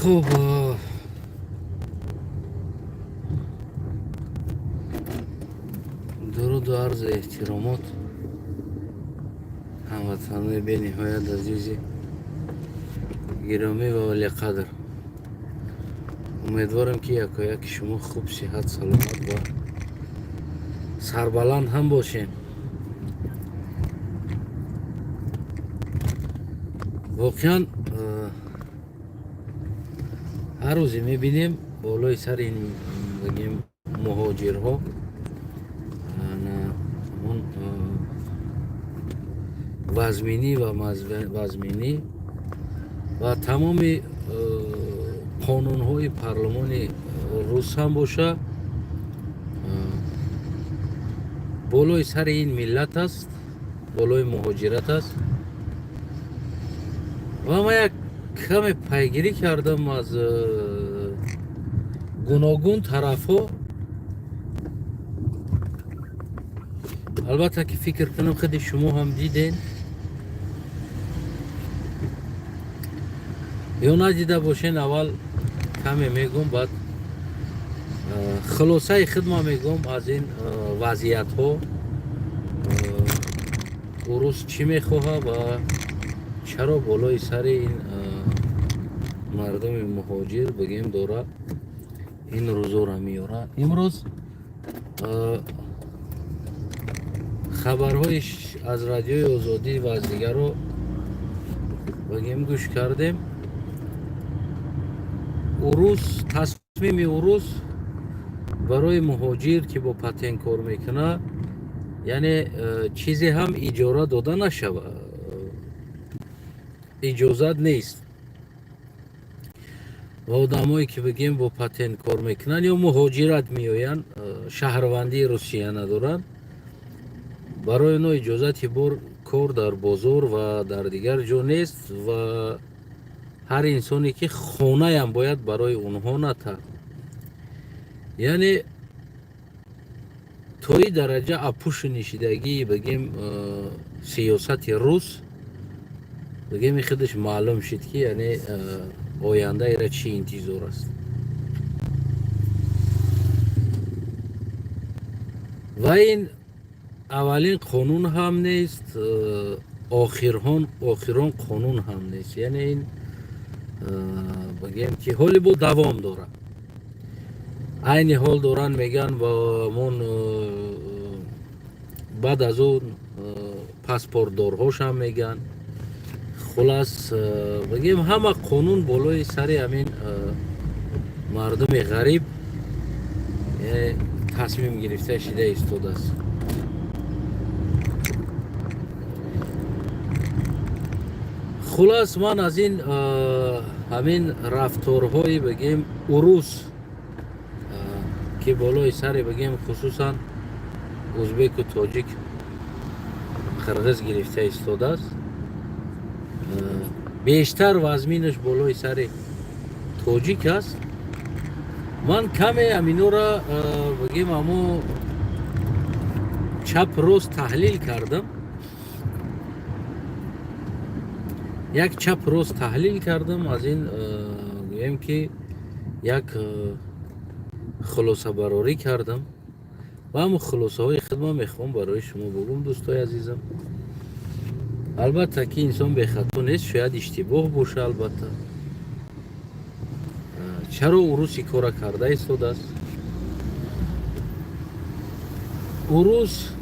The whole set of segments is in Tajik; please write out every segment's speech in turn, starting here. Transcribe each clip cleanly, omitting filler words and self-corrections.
Хуб, дуруду арзу эҳтиромот, ҳамватанои бениҳоят азизи гиромӣ ва олиқадр. Умедворам, ки якояки шумо хуб, сиҳат, саломат ва сарбаланд ҳам бошем. Воқеан, ҳар рӯзе мебинем, болои сари ин, бигем, муҳоҷирҳо он вазминӣ ва вазминӣ ва тамоми қонунҳои парлумони рус ҳам боша, болои сари ин миллат аст, болои муҳоҷират аст. Ва ман як каме пайгирӣ кардам аз гуногун тарафҳо. Албатта, ки фикр кунам, худи шумо ҳам диден ё надида бошен. Аввал каме мегӯм, баъд хулосаи худма мегӯм аз ин вазъиятҳо. Урус чӣ мехоҳад ва чаро болои сари ин мардуми муҳоҷир, бигем, дора ин рӯзоро меёрад? Имрӯз хабарҳои аз Радиои Озодӣ ва аз дигарро, бигем, гӯш кардем. Урус, тасмими урус барои муҳоҷир, ки бо патент кор мекунад, яъне чизе ҳам иҷора дода нашавад, иҷозат нест. Ва одамое ки, бигем, бо патент кор мекунанд ё муҳоҷират меоянд, шаҳрвандии Русия надоранд, барои онҳо иҷозати бор кор дар бозор ва дар дигар ҷо нест. Ва ҳар инсоне ки хонаям бояд барои онҳо натад. Яъне то ин дараҷа опущенный шидагии, бигем, сиёсати рус, бигем, худаш маълум шуд, ки яъне оянда ира чӣ интизор аст. Ва ин аввалин қонун ҳам нест, охирон қонун ҳам нест. Яъне ин, бигем, ки ҳоли бо давом дорад. Айни ҳол доранд, мегӯянд, мон баъд аз он паспортдорҳошам мегӯянд. Хулас, бигем, ҳама қонун болои сари ҳамин мардуми ғариб тасмим гирифта шида истодааст. Хулас, ман аз ин ҳамин рафторҳои, бигем, урус, ки болои сари, бигем, хусусан узбеку тоҷик, қирғиз гирифта истодааст, бештар вазминаш болои сари тоҷик аст. Ман каме ҳаминора, бигем, амо чап рост таҳлил кардам, як чап рост таҳлил кардам. Аз ин, гӯем, ки як хулосабарорӣ кардам ва ҳамн хулосаҳои худма мехоҳам барои шумо бугум, дӯстои азизам. Албатта, ки инсон бехато нест, шояд иштибоҳ боша. Албатта, чаро уруси кора карда истодааст? Урус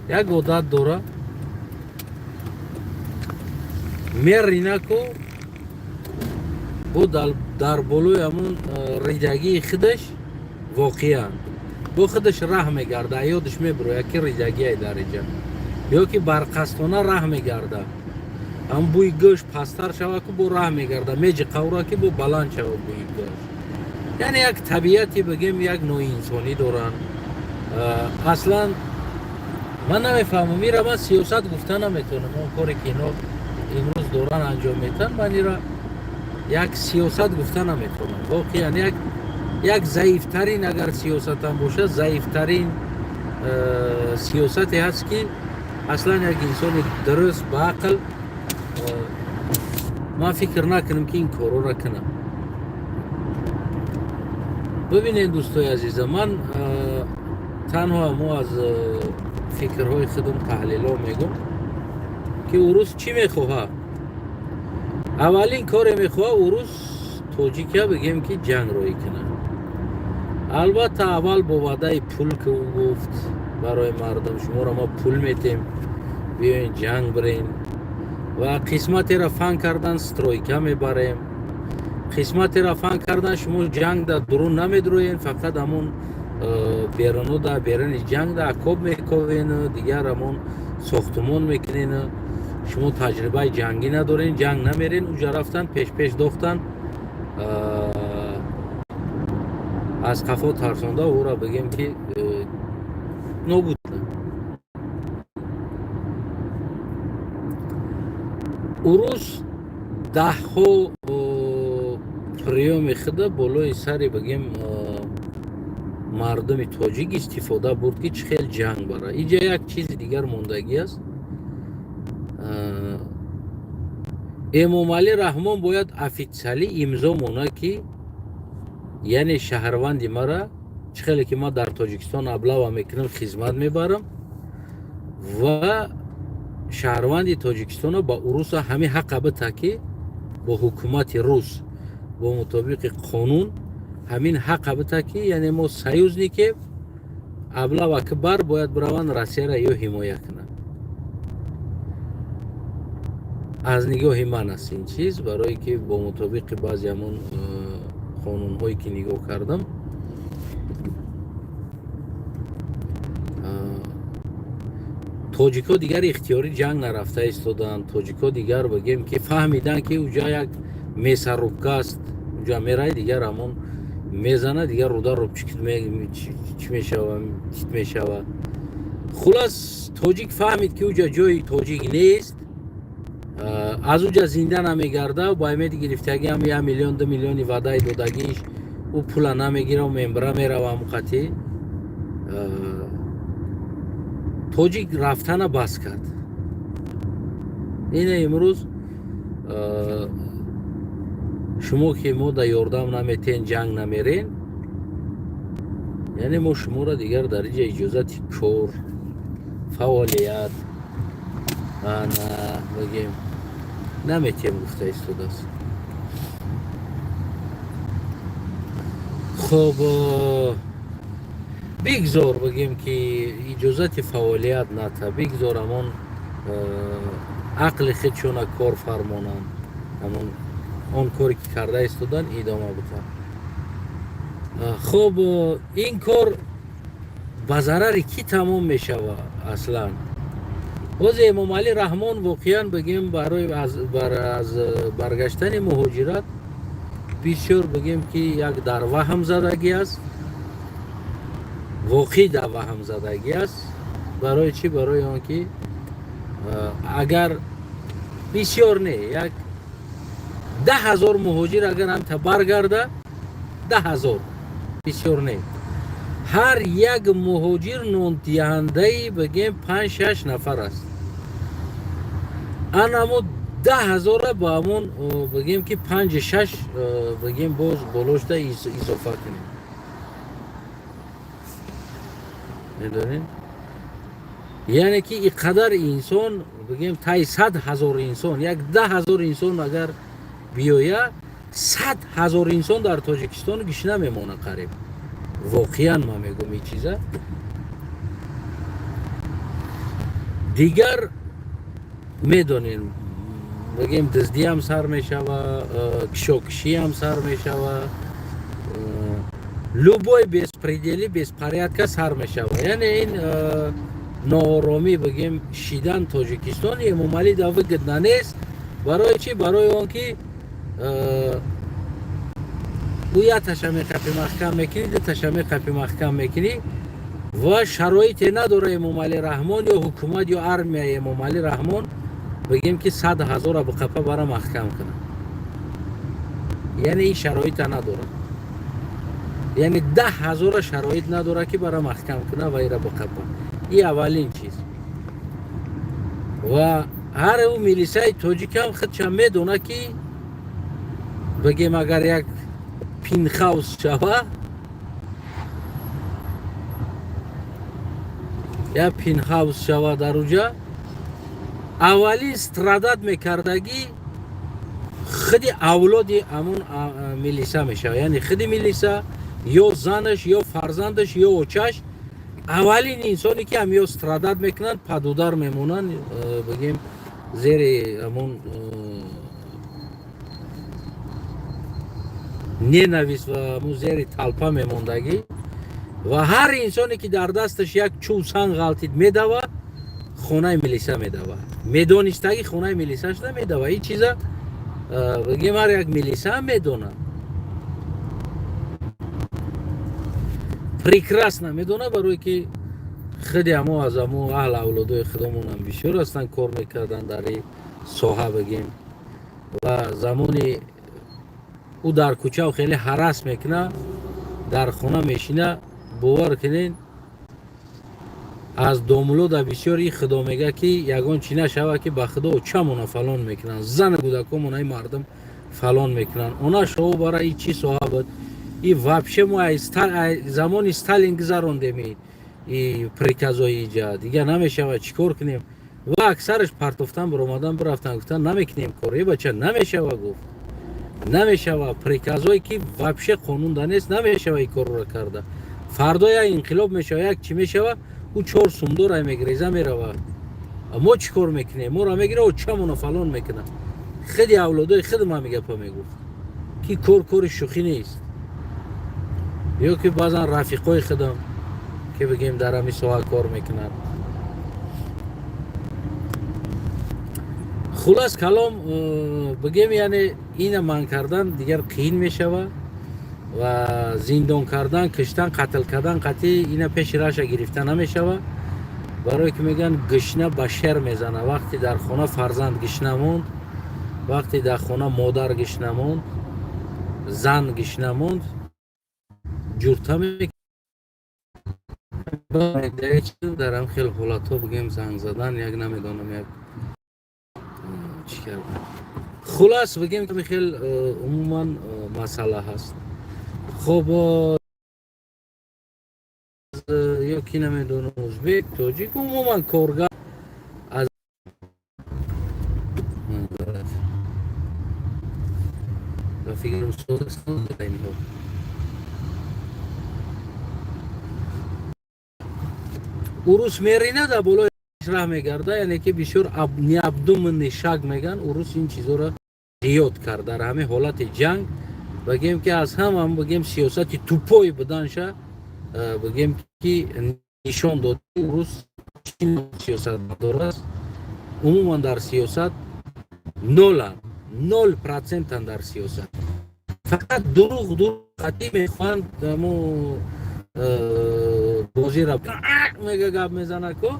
як одат дора: меринаку бо дар болои ҳамун ридагии худаш, воқеан, бо худаш раҳ мегарда, ёдаш мебирояд, ки ридагиай дар иҷа, ё ки барқастона раҳ мегарда. Ҳам бӯи гӯшт пасттар шава ку, бо раҳ мегарда, меҷиқавра, ки бо баланд шава бӯи гӯшт. Яъне як табиати, бигем, як ноинсонӣ доранд. Аслан ман намефаҳмам ира, ман сиёсат гуфта наметавонам. Он коре ки ино имрӯз доран анҷом метиҳанд, ман ира як сиёсат гуфта наметавонам. Воқеан, як заифтарин, агар сиёсатам бошад, заифтарин сиёсате ҳаст, ки аслан як инсони дуруст, ба ақл, ман фикр накунам, ки ин корҳоро кунам. Бибинед, дӯстои азиза, ман танҳо мо аз фикрҳои худам, таҳлилҳо мегӯм, ки урус чӣ мехоҳад. Аввалин коре мехоҳад урус, тоҷика бигем, ки ҷанг роҳӣ кунад. Албатта, аввал бо ваъдаи пул, ки ӯ гуфт барои мардум: «Шуморо мо пул метем, биёен ҷанг бирен». Ва қисматеро фан кардан, стройка мебарем, қисматеро фан кардан, шумо ҷанг дар дурун намедроен, фақат ҳамон беруну да беруни ҷанг да окоп мековену дигар ҳамон сохтумон мекунену шумо таҷрибаи ҷангӣ надорен, ҷанг намерен. Уҷа рафтан, пешпеш дохтан, аз қафо тарсонда, ӯро бигем, ки нобуд. Урус даҳҳо приёми худа болои сари, бигем, мардуми тоҷик истифода бурд, ки чӣ хел ҷанг бара. Инҷа як чизи дигар мондагӣ аст. Эмомалӣ Раҳмон бояд официально имзо монад, ки яъне шаҳрванди мара, чӣ хеле ки ман дар Тоҷикистон облава мекунам, хизмат мебарам, ва шаҳрванди Тоҷикистона ба уруса ҳамин ҳаққа бита, ки бо ҳукумати рус, бо мутобиқи қонун ҳамин ҳаққа бита, ки яъне мо союзнике, облава ки бар бояд бираванд, Россияра ё ҳимоя кунанд. Аз нигоҳи ман аст ин чиз, барое ки бо мутобиқи баъзе ҳамон қонунҳое ки нигоҳ кардам, тоҷикҳо дигар ихтиёрӣ ҷанг нарафта истоданд. Тоҷикҳо дигар, бигем, ки фаҳмиданд, ки уҷа як мясорубка аст. Уҷа мерай, дигар ҳамон мезана, дигар руда рубчик чӣ мешава, тит мешава. Хулас, тоҷик фаҳмид, ки уҷа ҷои тоҷик нест, аз уҷа зинда намегарда. Бо аймеди гирифтагиам 1 миллион, 2 миллиони ваъдаи додагиш, ӯ пула намегира, мембра мерава. Ҳамуқатӣ тоҷик рафтана бас кард. Ина имрӯз шумо, ки мо да ёрдам наметен, ҷанг намерен, яъне мо шуморо дигар дар инҷа иҷозати кор, фаъолият ана, бигем, наметем, гуфта истодааст. Хоб, бигзор, бигем, ки иҷозати фаъолият ната, бигзор ҳамон ақли худшона кор фармонанд, ҳамон он коре ки карда истодан идома бутанд. Хоб, ин кор ба зарари кӣ тамом мешава аслан? Боз Эмомалӣ Раҳмон воқеан, бигем, барои аз баргаштани муҳоҷират бисёр, бигем, ки як дар ваҳмзадагӣ аст, воқеъ дар ваҳмзадагӣ аст. Барои чӣ? Барои он ки агар бисёр не, як 10 000 муҳоҷир агар ҳамта баргарда, 10 000 бисёр не, ҳар як муҳоҷир нондиҳандаи, бигем, панҷ шаш нафар аст. Анамо 10 000-а ба ҳамон, бигем, ки панҷи шаш, бигем, боз болошда изофа кунем, медонед, яъне ки и қадар инсон, бигем, таи 100 000 инсон, як 10 000 инсон агар биёя, 100 000 инсон дар Тоҷикистон гишна мемонад қариб. Воқеан ман мегӯм ин чиза. Дигар медонем, бигем, дуздиам сар мешава, кишокишиам сар мешава, любой беспредели, беспорядка сар мешава. Яъне ин нооромӣ, бигем, шидан Тоҷикистон Эмомалӣ да выгодно нест. Барои чӣ? Барои он ки ӯ як таша меқапи, маҳкам мекунӣ, ду таша меқапи, маҳкам мекунӣ, ва шароите надора Эмомалӣ Раҳмон ё ҳукумат ё армияи Эмомалӣ Раҳмон, бигем, ки 100 000-а биқапа бара маҳкам кунад. Яъне ин шароита надорад, яъне 10 000-а шароит надорад, ки бара маҳкам кунад ва ира биқапа. И аввалин чиз. Ва ҳар ӯ милисаи тоҷикам худшам медонад, ки, бигем, агар як пинхаус шава. Я пентхаус шава дар уҷа, аввалин страдать мекардагӣ худи авлоди ҳамун милиса мешавад, яъне худи милиса, ё занаш, ё фарзандаш, ё очаш. Аввалин инсоне ки ҳам ё страдать мекунанд, под удар мемонанд, бигем, зери ҳамун ненависть ва ҳамун зери толпа мемондагӣ. Ва ҳар инсоне ки дар дасташ як чӯб, санг ғалтид, медава хонаи милиса, медава, медонистагӣ хонаи милисаш намедава. Ин чиза, бигем, ҳар як милиса медонад, прекрасно медонад, барое ки худи ҳамо аз ҳамо аҳл авлодои худомонам бисёр ҳастанд, кор мекарданд дар ин соҳа, бигем. Ва замони ӯ дар кӯча хеле ҳарас мекунад, дар хона мешина, бовар кунед, аз домулода бисёр и худо мега, ки ягон чӣ нашава, ки ба худо очамона фалон мекунанд, зани кӯдакомона и мардум фалон мекунанд. Она шоу бара и чӣ соҳа буд? И вообще мо замони Сталин гузарондем и приказои иҷа дигар намешавад, чӣ кор кунем? Ва аксараш партофтан, биромадан, бирафтан, гуфтан: «Намекунем кор, е бача, намешава». Гуфт: «Намешава, приказое ки вообще қонун да нест, намешава и корро карда. Фардо як инқилоб мешава, як чӣ мешава, ӯ чор сумдора мегреза мерава, мо чӣ кор мекунем? Моро мегира, очамона фалон мекунад». Худи авлодои худам ҳами гапа мегуфт, ки кор кори шӯхӣ нест. Ё ки баъзан рафиқои худам, ки бигем, дар ҳами соҳа кор мекунанд. Хулас калом, бигем, яъне ина манъ кардан дигар қиин мешава ва зиндон кардан, киштан, қатл кардан қатъи ина пеши раша гирифта намешава, барое ки мегӯянд, гишна ба шер мезана. Вақте дар хона фарзанд гишна монд, вақте дар хона модар гишна монд, зан гишна монд, ҷурта. Дар ҳам хел ҳолатҳо, бигем, занг задан як намедонам, як чӣ кардан. Хулас, бигем, хел умуман масъала ҳаст. Хоб, ё ки намедонам, узбек, тоҷик, умуман коргар аз ба фикрам инҳо. Урус мерина, дар болои раҳ мегарда, яъне ки бисёр необдуманный шаг меган. Урус ин чизоро зиёд кард дар ҳамин ҳолати ҷанг. Бигем, ки аз ҳама, бигем, сиёсати тупой буданша, бигем, ки нишон дод, урус сиёсатмадор аст. Умуман дар сиёсат нолан, 0 процентан дар сиёсат. Фақат дурӯғ, дурӯғ қатъӣ мехоҳанд. Амо бозира мега, гап мезана ко,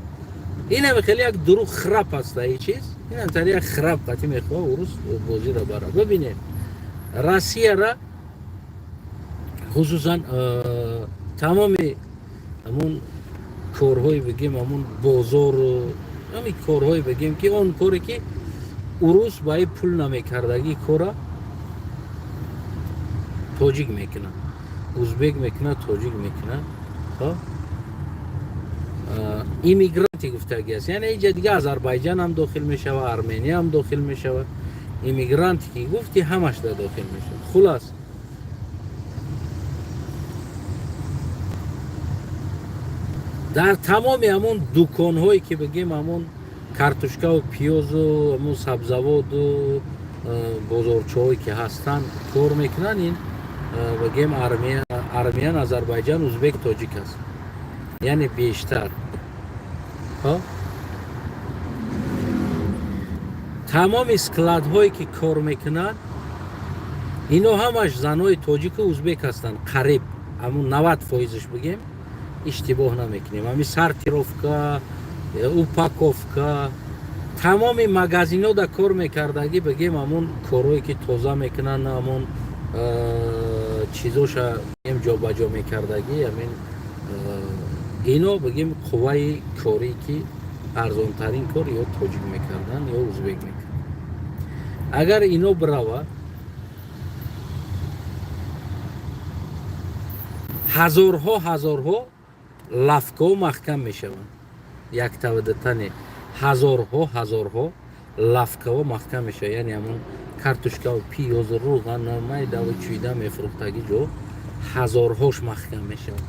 инам хеле як дурӯғ, храп аст и чиз. Инам тари як храп қатъӣ мехоҳа урус бозира бара. Бибинед, Россияра хусусан тамоми ҳамун корҳои, бигем, ҳамун бозору ҳамин корҳое, бигем, ки он коре ки урус ба и пул намекардагӣ, кора тоҷик мекунад, узбек мекунад, тоҷик мекунад, иммигранти гуфтагӣ аст. Яъне инҷа дига Азарбайҷан ҳам дохил мешава, Армения ҳам дохил мешава. Иммигранти ки гуфти, ҳамаш да дохил мешавад. Хулас, дар тамоми ҳамон дуконҳое ки, бигем, ҳамон картошкаву пиёзу ҳамон сабзаводу бозорчаҳое ки ҳастанд, кор мекунанд, ин, бигем, армян, Азарбайҷан, узбек, тоҷик аст, яъне бештар. Тамоми складҳое ки кор мекунанд, ино ҳамаш занҳои тоҷику узбек ҳастанд, қариб ҳамун 90 фоизаш, бигем, иштибоҳ намекунем. Ҳами сортировка, упаковка, тамоми магазинҳо да кор мекардагӣ, бигем, ҳамун корҳое ки тоза мекунанд, ҳамун чизоша ҷобаҷо мекардагӣ, ҳамин ино, бигем, қувваи корӣ ки арзонтарин кор ё тоҷик мекарданд, ё узбек мекарданд. Агар ино бирава, ҳазорҳо, ҳазорҳо лавкаҳо маҳкам мешаванд. Яктавадатане, ҳазорҳо, ҳазорҳо лавкаҳо маҳкам мешавад. Яъне ҳамон картошкаву пиёзу рӯғану майдаву чӯйда мефурӯхтагӣ ҷо ҳазорҳош маҳкам мешавад.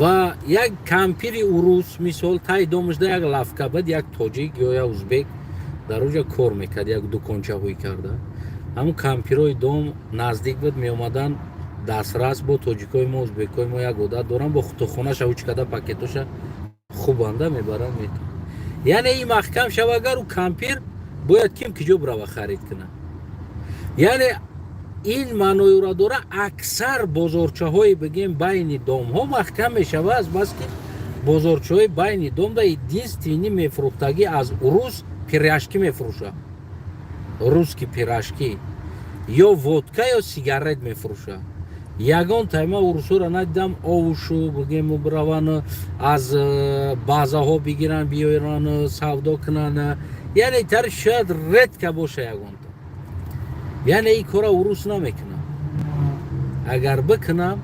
Ва як кампири урус, мисол, таи домашда як лавка буд, як тоҷик ё як узбек дар оҷа кор мекард, як дукончаҳои карда. Ҳамун кампирои дом наздик буд, меомадан, дастрас. Бо тоҷикои мо, узбекои мо як одат доранд, бо хутухонаша ҳуч када пакетоша хубанда мебаранд, метавон. Яъне ин маҳкам шава агар, ӯ кампир бояд ким киҷо бирава харид кунад? Яъне ин маъноеро дора, аксар бозорчаҳои, бигем, байни домҳо маҳкам мешава, аз баски бозорчаҳои байни домда единственный мефурӯхтагӣ аз урус пирожки мефурӯшад, русский пирожки ё водка ё сигарет мефурӯшад. Ягон тайма урусҳоро надидам, овушу, бигем, бираван, аз базаҳо бигиранд, биёран, савдо кунанд. Яъне тари шояд редко боша ягонта. Яъне ин кора урус намекунам. Агар бикунам,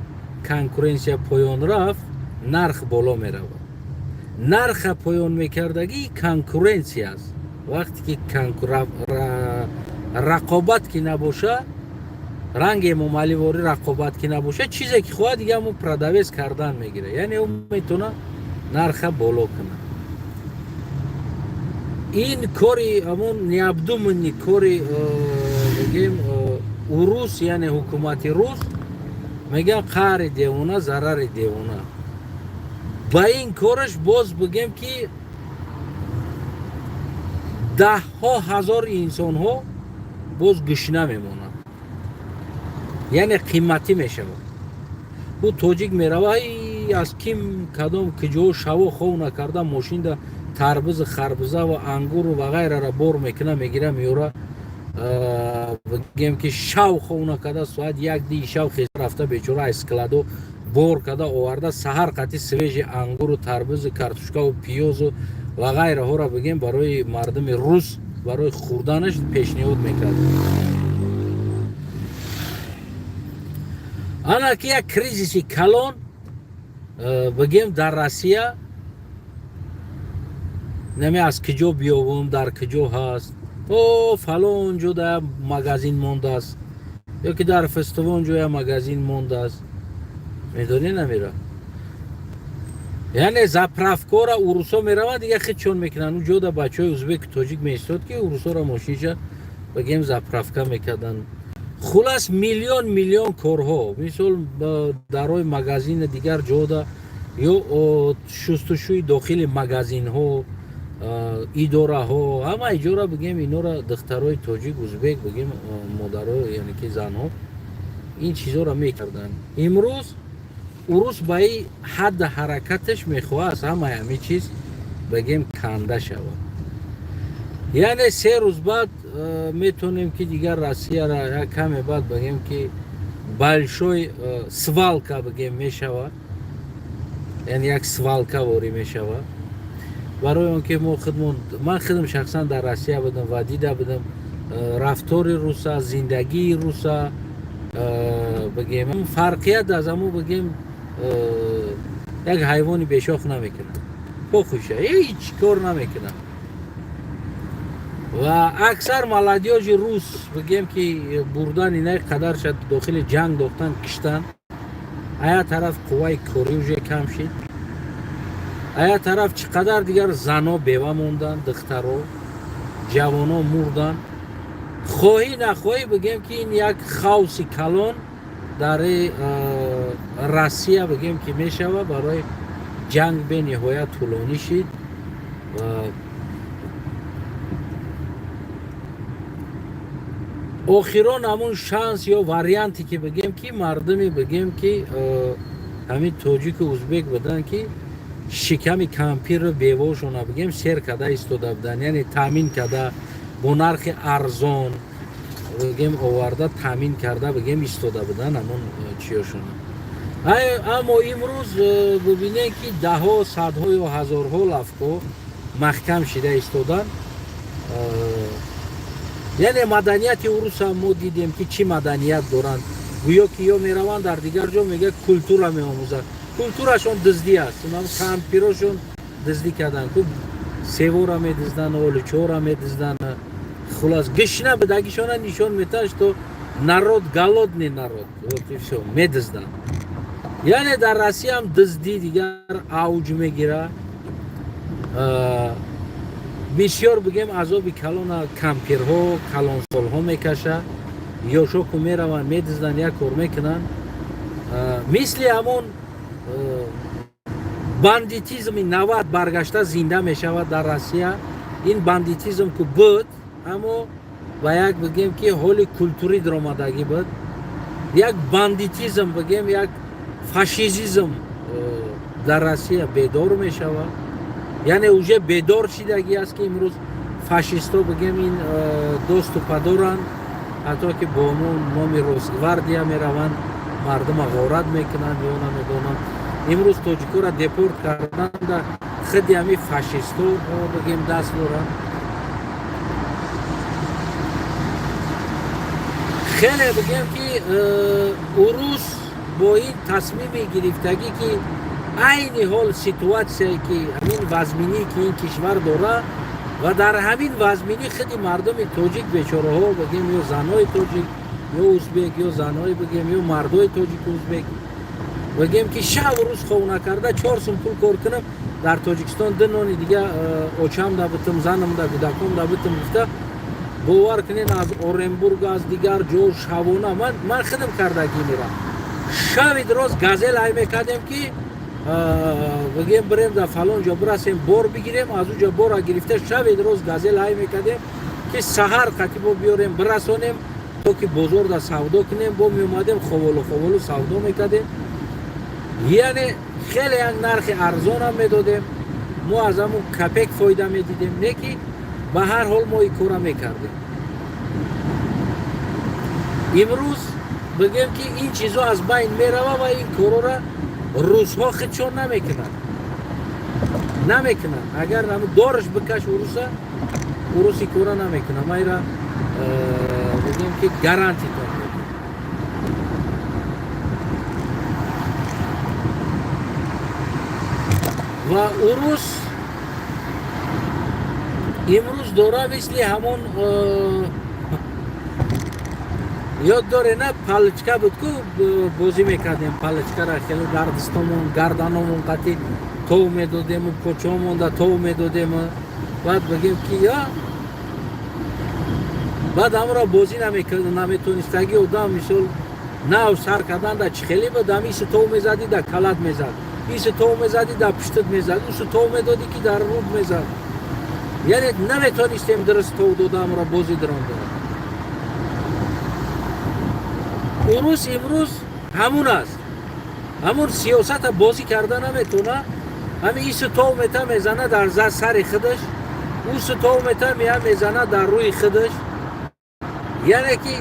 конкуренсия поён рафт, нарх боло меравад. Нарха поён мекардагӣ конкуренсия аст. Вақте ки рақобат ки набоша, ранги эмомаливорӣ рақобат ки набоша, чизе ки хоҳад, дига ҳамун продавец кардан мегирад. Яъне ӯ метавонад нарха боло кунад. Ин кори ҳамун необдуманный кори, бигем, урус, яъне ҳукумати рус. Мегӯям, қаҳри девона, зарари девона. Ба ин кораш боз, бигем, ки даҳҳо ҳазор инсонҳо боз гушна мемонанд, яъне қиматӣ мешавад. Ӯ тоҷик мерава, аз ким, кадом, киҷо шаво хов накарда, мошинда тарбизу харбиза ва ангуру ва ғайрара бор мекуна, мегира, меёра. Бигем, ки шав хов накарда, соат 1 дии шав хез рафта, бечора, аз складо бор карда оварда, саҳар қати свежий ангуру тарбизу картошкаву пиёзу ва ғайраҳоро, бигем, барои мардуми рус, барои хӯрданаш пешниҳод мекард. Ана ки як кризиси калон, бигем, дар Россия. Наме аз киҷо биёвум, дар киҷо ҳаст, о фалон ҷо да магазин мондааст ё ки дар фестивон ҷо я магазин мондааст, медонӣ, намера. Яъне заправкора урусо мераванд, дига хичон мекунанд. У ҷода бачаҳои узбеку тоҷик меистод, ки урусоро мошинша, бигем, заправка мекарданд. Хулас, миллион миллион корҳо, мисол, дарои магазини дигар ҷода ё шустушӯи дохили магазинҳо, идораҳо, ҳама иҷора, бигем, инора духтарои тоҷик, узбек, бигем, модаро, яъне ки занҳо ин чизоро мекарданд. Имрӯз урус ба и ҳадди ҳаракаташ мехоҳад аз ҳамаи ҳамин чиз, бигем, канда шавад. Яъне 3 рӯз баъд метавонем, ки дигар Россияра як каме баъд, бигем, ки большой свалка, бигем, мешавад, яъне як свалка ворӣ мешавад. Барои он ки мо худмон, ман худам шахсан дар Россия будам ва дида будам рафтори руса, зиндагии руса, бигем, фарқият аз ҳамо, бигем, як ҳайвони бешох намекунад, похуша, ҳеҷ кор намекунад. Ва аксар молодёжи рус, бигем, ки бурдан, инаи қадарша дохили ҷанг дохтан, киштан. Ая тараф қувваи корӣ уже кам шид, ая тараф чӣ қадар дигар зано бева монданд, духтаро, ҷавоно мурданд. Хоҳӣ нахоҳӣ, бигем, ки ин як хаоси калон дар Россия, бигем, ки мешава. Барои ҷанг бениҳоят тӯлонӣ шид ва охирон ҳамун шанс ё варианте ки, бигем, ки мардуми, бигем, ки ҳамин тоҷику узбек буданд, ки шиками кампиру бевошона, бигем, сер карда истода буданд, яъне таъмин карда, бо нархи арзон, бигем, оварда, таъмин карда, бигем, истода буданд ҳамон чиёшона. Аммо имрӯз бибинем, ки даҳҳо, садҳо ё ҳазорҳо лавко маҳкам шида истоданд. Яъне маданияти урусам мо дидем, ки чӣ маданият доранд. Гӯё ки ё мераванд дар дигар ҷо, мегӯяд, культура меомӯзад. Культурашон дуздӣ аст. Кампирошон дуздӣ карданд, ку севора медузданд, олучора медузданд. Хулос, гишна будагишона нишон метаҳад, что народ голодный народ, вот и всё. Медузданд. Яъне дар Россияам дуздӣ дигар авҷ мегирад. Бисёр, бигем, азоби калона кампирҳо, калонсолҳо мекашад. Ёшоку мераванд, медузданд, як кор мекунанд, мисли ҳамон бандитизми 90 баргашта зинда мешавад дар Россия. Ин бандитизм ку буд, аммо ба як, бигем, ки ҳоли культурӣ даромадагӣ буд. Як бандитизм, бигем, як фашизизм дар Россия бедор мешавад. Яъне уже бедор шидагӣ аст, ки имрӯз фашистҳо, бигем, ин доступа доранд, ҳатто ки бо номи Росгвардия мераванд, мардума ғорат мекунанд ё намедонам. Имрӯз тоҷикоро депорт карданда худи ҳами фашистҳо, бигем, даст доранд. Хеле, бигем, ки урус бо ин тасмими гирифтагӣ, ки айни ҳол ситуатсияе ки ҳамин вазминӣ ки ин кишвар дорад ва дар ҳамин вазминӣ худи мардуми тоҷик, бечораҳо, бигем, ё занҳои тоҷик ё узбек, ё занҳои, бигем, ё мардои тоҷику узбек, бигем, ки шабу рӯз хов накарда 4 сум пул кор кунам, дар Тоҷикистон ду нони дига очамда битум, занамда, кӯдакомда битум гуфта, бовар кунед, аз Оренбург, аз дигар ҷо шабона ман хидм кардагӣ мерам. Шави дроз Газел ҳай мекардем, ки, бигем, бирем дар фалон ҷо бирасем, бор бигирем. Аз у ҷо бора гирифта, шави дроз Газел ҳай мекардем, ки саҳар қатибо биёрем, бирасонем, то ки бозор да савдо кунем. Бо меомадем, ховолу ховолу савдо мекардем. Яъне хеле як нархи арзонам медодем, мо аз ҳамун капек фоида медидем, не ки ба ҳар ҳол мо ин кора мекардем. Имрӯз, бигем, ки ин чизо аз байн мерава ва ин корора русҳо худшон намекунанд. Агар дораш бикаш уруса, уруси кора намекунад. Майра, бигем, ки гарантитон медиҳам. Ва урус имрӯз дора мисли ҳамон, ёд доре, на, палочка буд ку, бозӣ мекардем палочкара, хеле дар дастомон, гарданомон қатӣ тов медодему, почомонда тов медодему. Баъд, бигем, ки я баъд ҳамро бозӣ наметонистагӣ одам, мисол, нав сар карданда чӣ хеле буд. Ҳам иси тов мезадӣ, да калат мезад, иси тов мезадӣ, да пуштат мезад, усу тов медодӣ, ки дар руд мезад. Яъне наметонистем дуруст тов дода ҳамро бозӣ даронда. Урус имрӯз ҳамун аст, ҳамун сиёсата бозӣ карда наметона. Ҳами ису тов мета, мезана дар сари худаш, усу тов мета, мея, мезана дар рӯи худаш. Яъне ки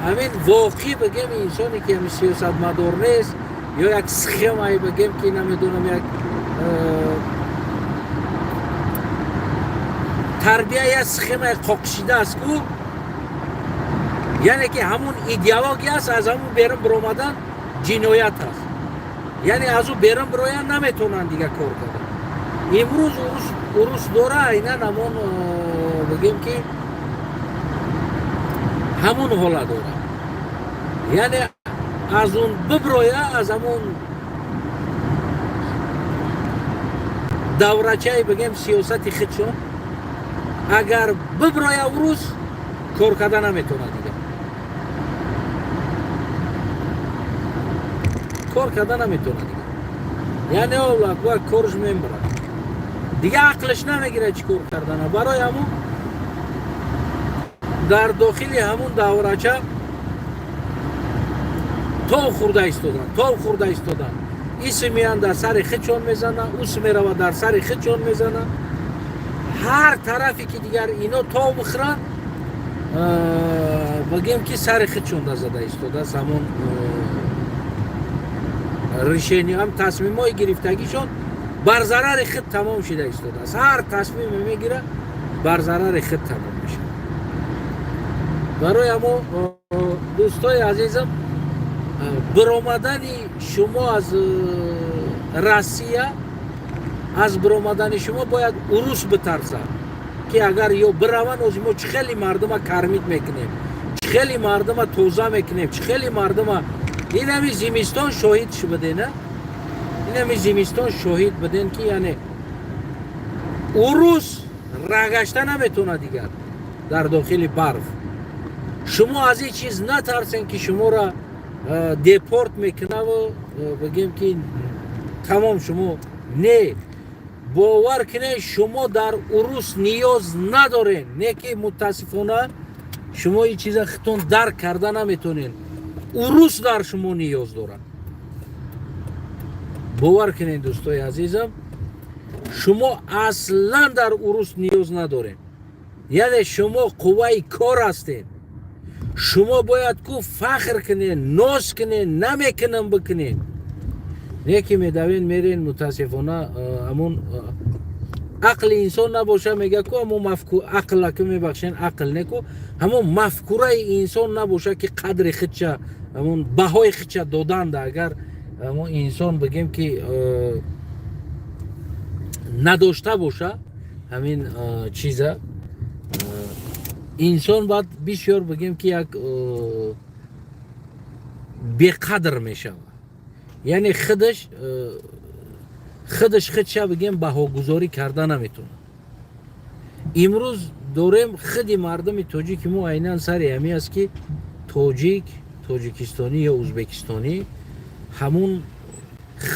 ҳамин воқеъ, бигем, инсоне ки ҳамин сиёсатмадор нест ё як схемае, бигем, ки намедонам, як тарбия, як схемаи қоқшида аст ку. Яъне ки ҳамун идеология аст, аз ҳамун берун биромадан ҷиноят аст. Яъне аз ӯ берун бироян наметавонанд дига кор кардан. Имрӯз урус дора айнан ҳамон, бигем, ки ҳамун ҳола дора. Яъне аз он биброя, аз ҳамун даврачаи, бигем, сиёсати худшон агар биброя, урус кор карда наметавонад дига, кор карда наметавонад дига. Яъне олаква корш мебарад дига, ақлаш намегирад чӣ кор кардана. Барои ҳамун дар дохили ҳамун даврача тов хӯрда истоданд, тов хӯрда истоданд. Иси меян, дар сари худшон мезана, ус мерава, дар сари худшон мезана. Ҳар тарафе ки дигар ино тов бихӯранд, бигем, ки сари худшон зада истодааст. Ҳамон решение, ҳам тасмимҳои гирифтагишон бар зарари худ тамом шида истодааст. Ҳар тасмиме мегира, бар зарари худ тамом мешавад. Барои ҳамо, дӯстои азизам. Биромадани шумо аз Россия, аз биромадани шумо бояд урус битарсад, ки агар ё бираванд, ози мо чӣ хеле мардума кормить мекунем, чӣ хеле мардума тоза мекунем, чӣ хеле мардума. Инами зимистон шоҳид будена, инами зимистон шоҳид буден, ки яъне урус рагашта наметавонад дигар дар дохили барф. Шумо аз ин чиз натарсен, ки шуморо депорт мекунаву бигем, ки тамом шумо. Не, бовар кунед, шумо дар урус ниёз надорен. Не ки мутаассифона шумо ин чиза худтон дарк карда наметонед. Урус дар шумо ниёз дорад. Бовар кунед, дӯстои азизам, шумо аслан дар урус ниёз надоред. Яъне шумо қувваи кор ҳастед. Шумо бояд ку фахр кунед, ноз кунед, намекунам бикунед. Не ки медавен, мерен. Мутаассифона, ҳамун ақли инсон набоша, мега ку ҳамун ақла ку, мебахшен, ақл не ку, ҳамун мафкураи инсон набоша, ки қадри худша, ҳамун баҳои худша доданда. Агар ҳамун инсон, бигем, ки надошта боша ҳамин чиза, инсон баъд бисёр, бигем, ки як беқадр мешавад. Яъне худаш худша, бигем, баҳогузорӣ карда наметавонад. Имрӯз дорем, худи мардуми тоҷики мо айнан сари ҳамин аст, ки тоҷик, тоҷикистонӣ ё узбекистонӣ, ҳамун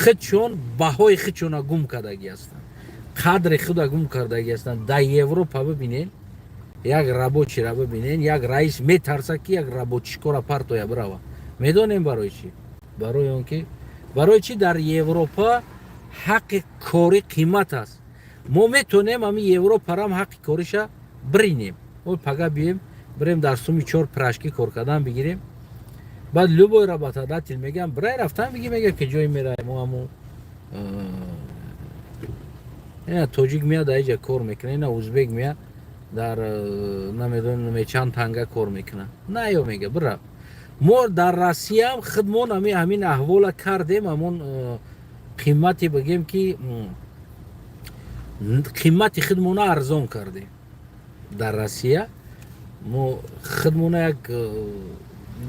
худшон баҳои худшона гум кардагӣ ҳастанд, қадри худа гум кардагӣ ҳастанд. Дар Европа бибинед, як рабочий ра бибинед, як раис метарсад, ки як рабочий кора партоя бирава. Медонем барои чӣ? Барои он ки, барои чӣ? Дар Европа ҳаққи корӣ қимат аст. Мо метонем ҳамин Европарам ҳаққи кориша биринем. О пага бием, бирем, дар суми чор пирожки кор кардан бигирем. Баъд любой работодатель мегӯям, бирай, рафтан биги, мега, ки ҷое мераем. Мо ҳамун ина тоҷик меяд, дар иҷа кор мекунад, ина узбек меяд, дар намедонам чанд танга кор мекунад. На ё мега, бира. Мо дар Россияам худмон ҳамин аҳвола кардем. Ҳамон қимати, бигем, ки қимати худмона арзон кардем. Дар Россия мо худмона як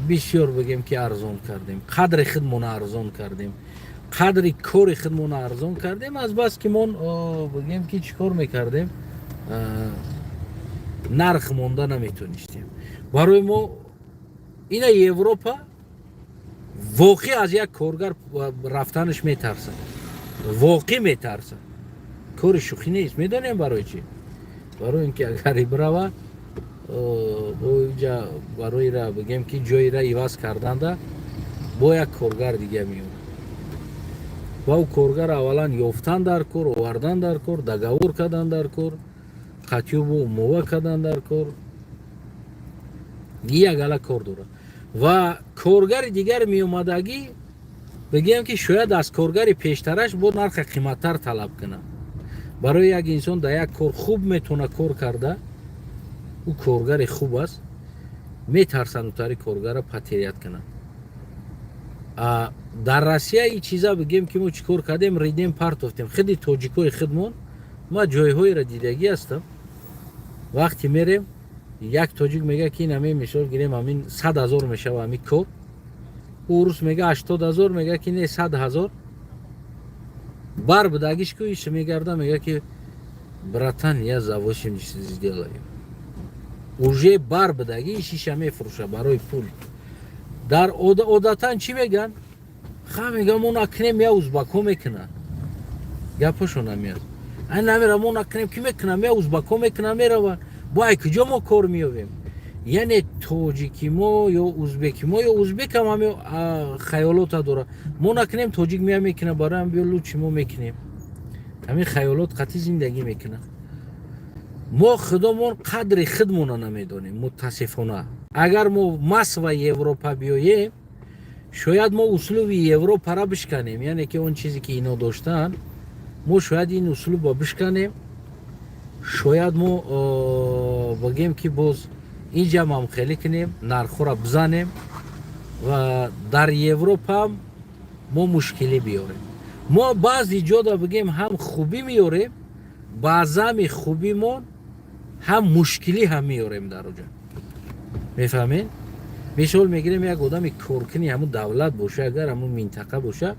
бисёр, бигем, ки арзон кардем, қадри худмона арзон кардем, қадри кори худмона арзон кардем. Аз бас ки мон, бигем, ки чӣ кор мекардем, нарх монда наметонистем. Барои мо ина Европа воқеъ аз як коргар рафтанаш метарсад, воқеъ метарсад. Кори шӯхӣ нест. Медонем барои чӣ? Барои ин ки агари бирава, боиҷа бароира, бигем, ки ҷоира иваз карданда бо як коргар дига меёрад ва ӯ коргар аввалан ёфтан дар кор, овардан дар кор, договор кардан дар кор, қатюбу мова кардан дар кор, як ала кор дорад. Ва коргари дигар меомадагӣ, бигӯям, ки шояд аз коргари пештараш бо нарха қиматтар талаб кунад. Барои як инсон дар як кор хуб метавона кор карда, ӯ коргари хуб аст, метарсанд утари коргара потерять кунад. Дар Россия ин чиза, бигем, ки мо чӣ кор кардем? Ридем, партофтем худи тоҷикои худмон. Ма ҷойҳоеро дидагӣ ҳастам, вақте мерем, як тоҷик мега, ки ин ҳамин, мисол гирем, ҳамин 100 000 мешава ҳамин кор. Урус мега 80 000, мега, ки не, 100 000. Бар будагиш ку иш мегарда, мега, ки братан, я за 80 сделаю. Уже бар будаги ишиша мефурӯша барои пул. Дар одатан чӣ меган? Ха, мега, мо накунем, я узбакҳо мекунанд. Гапошон ҳамиаст: ай намера, мо накунем, ки мекунам, я узбакҳо мекунам, мераванд. Бо ай куҷо мо кор меёбем? Яъне тоҷики мо ё узбеки мо, ё узбекам ҳами хаёлота дорад: мо накунем, тоҷик мея мекунад, бароям биё, лучше мо мекунем. Ҳамин хаёлот қатъи зиндагӣ мекунад. Мо худомон қадри худмона намедонем, мутаассифона. Агар мо масва Европа биёем, шояд мо услуби Европара бишканем. Яъне ки он чизе, ки ино доштанд, мо шояд ин услубро бишканем. Шояд мо, бигем, ки боз инҷам ҳам хеле кунем, нархҳоро бизанем. Ва дар Европаам мо мушкилӣ биёрем. Мо баъзе ҷода, бигем, ҳам хубӣ меёрем, баъзами хубимон ҳам мушкилӣ ҳам меёрем дар оҷа, мефаҳмед? Мисол мегирем, як одами коркуни ҳамун давлат боша, агар ҳамун минтақа боша,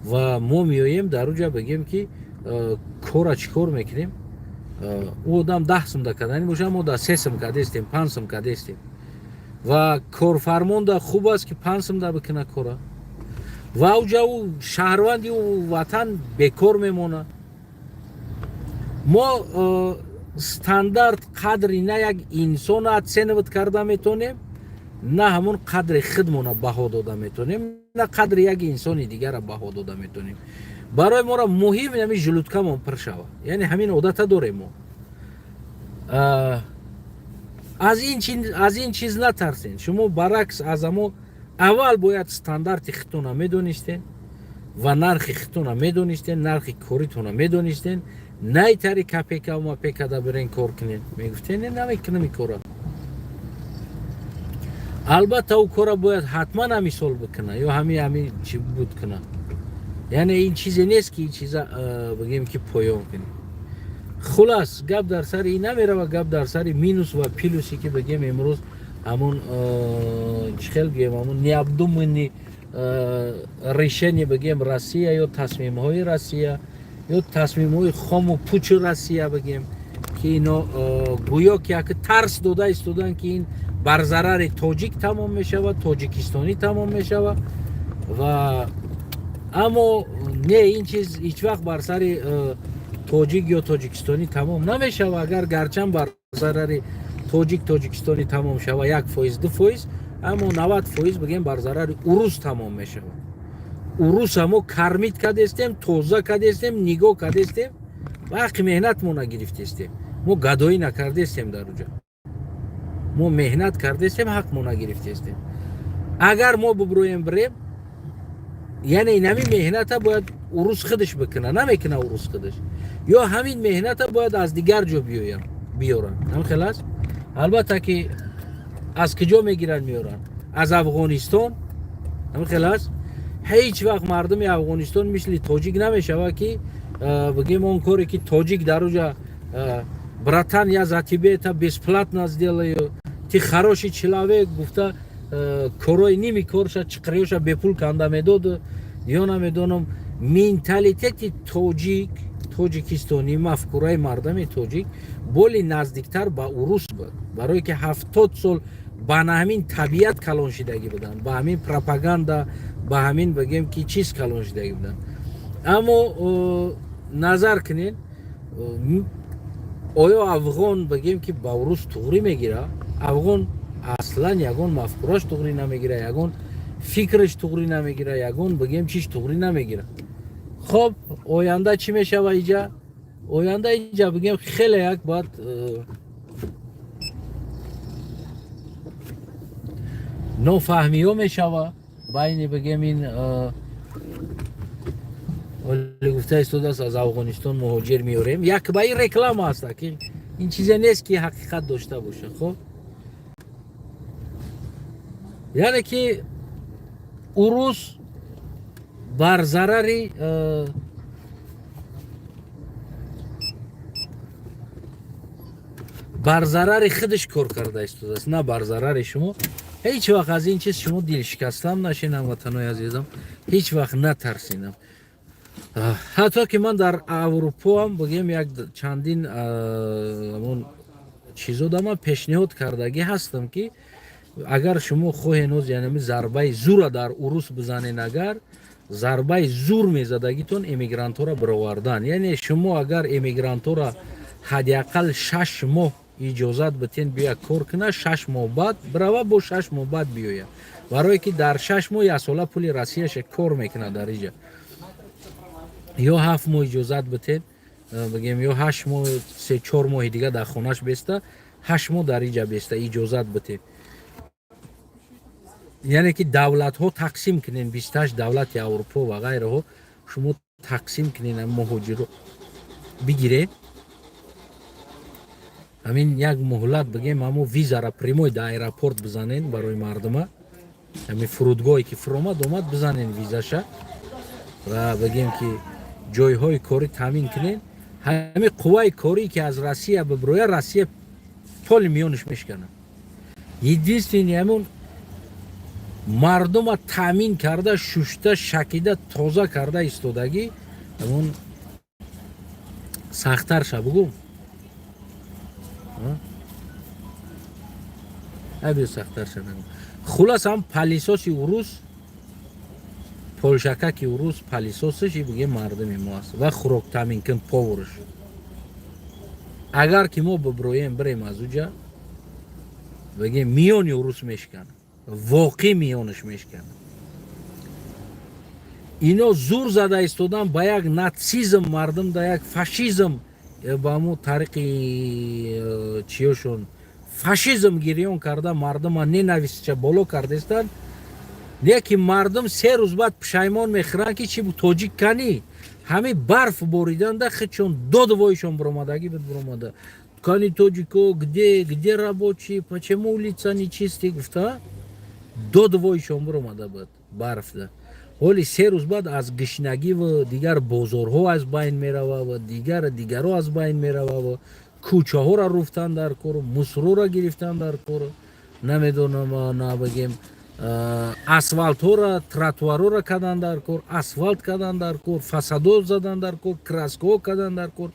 ва мо меоем дар оҷа, бигем ки кора чӣ кор мекунем, ӯ одам 10 сум да кардани боша, мо да 3 сум кардестем, 5 сум кардестем. Ва корфармонда хуб аст, ки 5 сум да бикуна кора, ва уҷа ӯ шаҳрванди ӯ ватан бекор мемонад. Мо стандарт, қадри на як инсона оценивать карда метонем, на ҳамон қадри худмона баҳо дода метонем, на қадри як инсони дигара баҳо дода метонем. Барои моро муҳим ҳамин желудка мон пур шавад, яъне ҳамин одата дорем мо. Аз ин чиз натарсен шумо, баръакс, аз амо аввал бояд стандарти худтона медонистен ва нархи худтона медонистен, нархи коритона медонистен. Найтари копейка мапейка да бирен кор кунен, мегуфтен, не, намекунам ин кора. Албатта, ӯ кора бояд ҳатман ҳами сол бикуна ё ҳами чӣ буд куна. Яъне ин чизе нест, ки ин чиза, бигем, ки поён кунем. Хулас, гап дар сари ин намерава, гап дар сари минус ва плюсе, ки, бигем, имрӯз ҳамун, чӣ хел гӯем, ҳамун необдуманный решение, бигем, Россия ё тасмимҳои Россия ё тасмимҳои хому пучи Россия, бигем, ки ино гӯё ки як тарс дода истоданд, ки ин бар зарари тоҷик тамом мешавад, тоҷикистонӣ тамом мешавад. Ва аммо не, ин чиз ҳеҷ вақт бар сари тоҷик ё тоҷикистонӣ тамом намешавад. Агар гарчанд бар зарари тоҷик, тоҷикистонӣ тамом шава, 1%, 2%, аммо 90%, бигем, бар зарари урус тамом мешавад. Уруса мо кормить кардестем, тоза кардестем, нигоҳ кардестем ва ҳаққи меҳнатмона гирифтестем. Мо гадоӣ накардестем дар уҷа, мо меҳнат кардестем, ҳақмона гирифтестем. Агар мо буброем, бирем, яъне ин ҳамин меҳната бояд урус худаш бикуна, намекуна урус худаш, ё ҳамин меҳната бояд аз дигар ҷо биёян, биёранд. Ҳамин хел аст. Албатта, ки аз куҷо мегиранд, меоранд? Аз Афғонистон. Ҳамин хел аст. Ҳеҷ вақт мардуми Афғонистон мисли тоҷик намешавад, ки, бигем, он коре ки тоҷик дар уҷа, «Братан, я за тебе это бесплатно сделаю, ты хороший человек», гуфта, корои ними корша, чиқриёша бепул канда медод ё намедонам. Менталитети тоҷик, тоҷикистонӣ, мафкураи мардами тоҷик боли наздиктар ба урус буд, барое ки 70 сол ба ҳамин табиат калон шидагӣ буданд, ба ҳамин пропаганда, ба ҳамин, бигем, ки чиз калон шидагӣ буданд. Аммо назар кунед, оё афғон, бигем, ки ба урус туғрӣ мегира? Афғон аслан ягон мафкураш туғрӣ намегира, ягон фикраш туғрӣ намегира, ягон, бигем, чиш туғрӣ намегира. Хоб, оянда чӣ мешава иҷа? Оянда иҷа, бигем, хеле як бояд нофаҳмиҳо мешава байни, бигем, ин оле гуфта истодааст, аз Афғонистон муҳоҷир меорем, як ба ин реклама аст, ки ин чизе нест, ки ҳақиқат дошта боша. Хоб, яъне ки урус бар зарари худаш кор карда истодааст, на бар зарари шумо. Ҳеҷ вақт аз ин чиз шумо дилшикастам нашинам, ватанои азизам, ҳеҷ вақт натарсинам. Ҳатто ки ман дар Аврупоам, бигем, як чандин ҳамон чизо да ман пешниҳод кардагӣ ҳастам, ки агар шумо хоҳен оз, яъне зарбаи зура дар урус бизанен, агар зарбаи зур мезадагитон эмигрантҳоро бировардан, яъне шумо агар эмигрантҳоро ҳадди ақал 6 моҳ иҷозат битен, бия кор куна, 6 моҳ баъд бирава, бо 6 моҳ баъд биёя, барое ки дар 6 моҳ яксола пули Россияша кор мекунад дар иҷа, ё 7 моҳ иҷозат битен, бигем, ё 8 моҳ, 3-4 моҳи дига дар хонаш беста, 8 моҳ дар иҷа беста, иҷозат битен. Яъне ки давлатҳо тақсим кунен, 28 давлати Аврупо ва ғайраҳо шумо тақсим кунен, муҳоҷиро бигиред, ҳамин як муҳлат, бигем, ҳамо визара прямой да аэропорт бизанен барои мардума. Ҳамин фурудгоҳе ки фуромад омад, бизанен визаша ва бигем, ки ҷойҳои корӣ таъмин кунен. Ҳамин қувваи корӣ, ки аз Россия биброя, Россия поли миёнаш мешканад. Единственный ҳамун мардума таъмин карда, шушта, шакида, тоза карда истодагӣ. Ҳамун сахттарша бугум, абё сахттарша нагум. Хулас, ҳам пылесос и урус, полшакаки урус, пылесос ш и буге мардуми мо аст ва хӯрок таъминкун, повар ш. Агар ки мо биброем, бирем аз уҷа, бигем, миёни урус мешканад, воқеъ миёнаш мешканад. Ино зур зада истодан ба як нацизм, мардум да як фашизм, ба ҳамун тариқи чиёшон фашизм гирён карда, мардума ненависть ча боло кардестанд. Не ки мардум 3 рӯз баъд пушаймон мехӯранд, ки чи тоҷик канӣ. Ҳамин барф бориданда худшон доду воишон биромадагӣ буд, биромада: «Кани тоҷико, где рабочий, почему улица нечистый?» — гуфта, доду воишон биромада буд барфда. Ҳоли 3 рӯз баъд аз гишнагиву дигар бозорҳо аз байн мерава ва дигар дигарҳо аз байн мерава ва кӯчаҳоро руфтан дар кору, мусор ора гирифтан дар кору, намедонам, на бигем, асфалтҳоро, тротуарҳоро кардан дар кор, асфалт кардан дар кор, фасадо задан дар кор, краска ҳо кардан дар кор,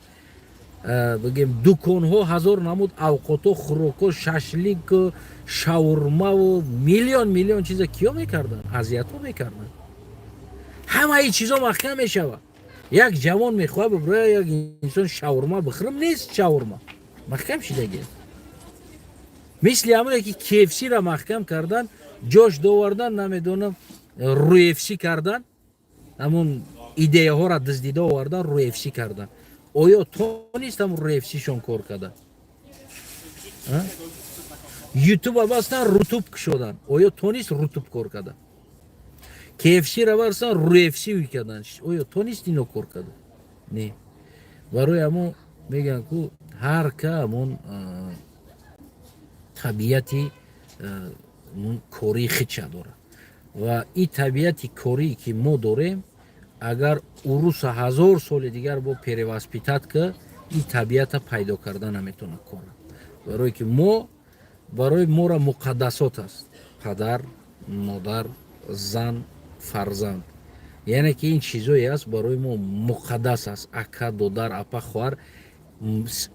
бигем, дуконҳо, ҳазор намуд авқотҳо, хӯрокҳо, шашлику шаурмаву миллион миллион чиза киё мекарданд? Азиятҳо мекарданд. Ҳамаи чизо маҳкам мешавад. Як ҷавон мехоҳад биброя, як инсон шаурма бихӯрам, нест, шаурма маҳкам шидаги. Мисли ҳамоне ки KFC-ра маҳкам кардан, ҷош довардан, намедонам, руфс кардан, ҳамун идеяҳоро дуздида овардан, руфс кардан. Оё тонист ҳамун руфсишон кор карда? Ютуба бастан, рутуб кушодан. Оё тонист рутуб кор карда? KFC-ра бастан, руфс кардан. Оё тонист ино кор карда? Не. Барои ҳамон мегӯянд, ку ҳар ка ҳамон табиати кории худша дорад ва ин табиати корие, ки мо дорем, агар уруса 1000 соли дигар бо перевоспитать ка, ин табиата пайдо карда наметавонад кора. Барое ки мо, барои мора муқаддасот аст падар, модар, зан, фарзанд. Яъне ки ин чизое аст, барои мо муқаддас аст: ака, додар, апа, хоҳар,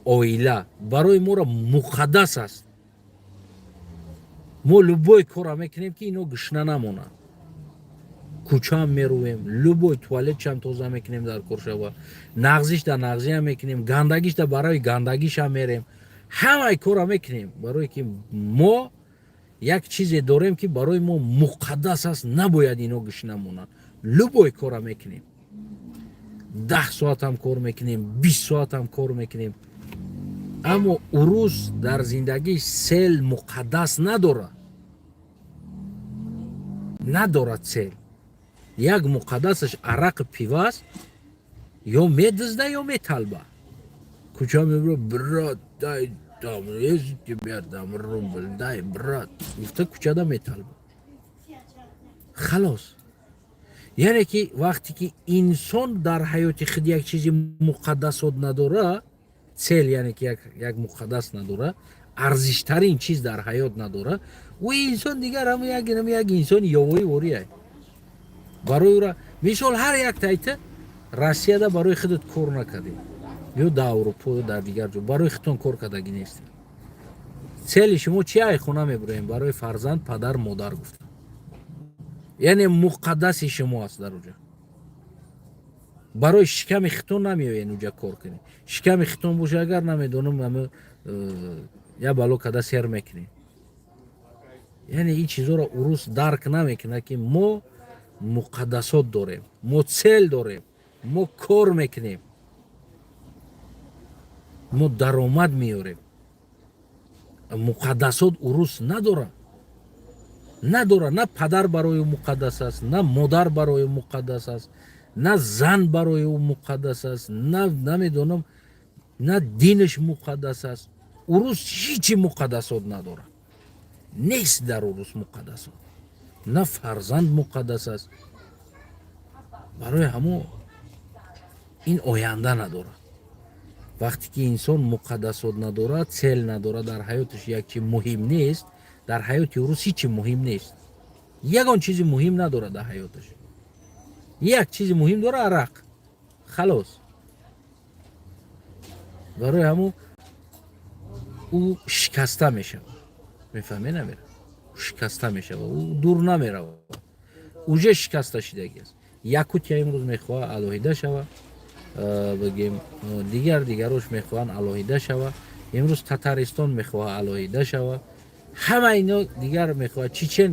оила барои мора муқаддас аст. Мо любой кора мекунем, ки ино гушна намонанд. Кӯчаам мерӯем, любой туалетчам тоза мекунем, дар кор шава, нағзиш да нағзиам мекунем, гандагиш да барои гандагишам мерем, ҳамаи кора мекунем, барое ки мо як чизе дорем, ки барои мо муқаддас аст, набояд ино гушна монанд. Любой кора мекунем, 10 соатам кор мекунем, 20 соатам кор мекунем. Аммо урус дар зиндагӣ цель муқаддас надорад, надорад цель. Як муқаддасаш арақи пива аст, ё медизда, ё металба. Кӯча мебура: «Брат, дай там, есть у тебя там рубль, дай, брат», — гуфта, кӯчада металба, халос. Яъне ки вақте ки инсон дар ҳаёти худ як чизи муқаддасот надора, цель, яъне ки як муқаддас надора, арзиштарин чиз дар ҳаёт надора, ӯ инсон дигар ҳам як инсони ёвоӣ вория. Барои ӯра мисол, ҳар як тайта Россияда барои худат кор накардӣ ё дар Аврупо, ё дар дигар ҷо барои худтон кор кардагӣ нестед. Цель и шумо чи? Ай хона мебуроем барои фарзанд, падар, модар гуфта, яъне муқаддаси шумо аст. Дар уҷа барои шиками хитон намеоен, уҷа кор кунед. Шиками хитон боша, агар намедонам, ами я бало када сер мекунем. Яъне ин чизоро урус дарк намекунад, ки мо муқаддасот дорем, мо цель дорем, мо кор мекунем, мо даромад меорем. Муқаддасот урус надорад, надорад. На падар барои ӯ муқаддас аст, на модар барои ӯ муқаддас аст, на зан барои ӯ муқаддас аст, на намедонам, на динаш муқаддас аст. Урус ҳичи муқаддасот надорад, нест дар урус муқаддасот. На фарзанд муқаддас аст. Барои ҳамо ин оянда надорад. Вақте ки инсон муқаддасот надорад, цель надорад дар ҳаёташ, як чи муҳим нест дар ҳаёти урус, ҳеҷ чи муҳим нест, ягон чизи муҳим надорад дар ҳаёташ. Як чизи муҳим дора: арақ, халос. Барои ҳамо ӯ шикаста мешавад. Мефаҳме, намера, шикаста мешавад, ӯ дур намеравад, уже шикаста шидагӣ аст. Якутия имрӯз мехоҳад алоҳида шава, бигем, дигар дигарош мехоҳанд алоҳида шава. Имрӯз Татаристон мехоҳад алоҳида шава. Ҳама ино дигар мехоҳад. Чечен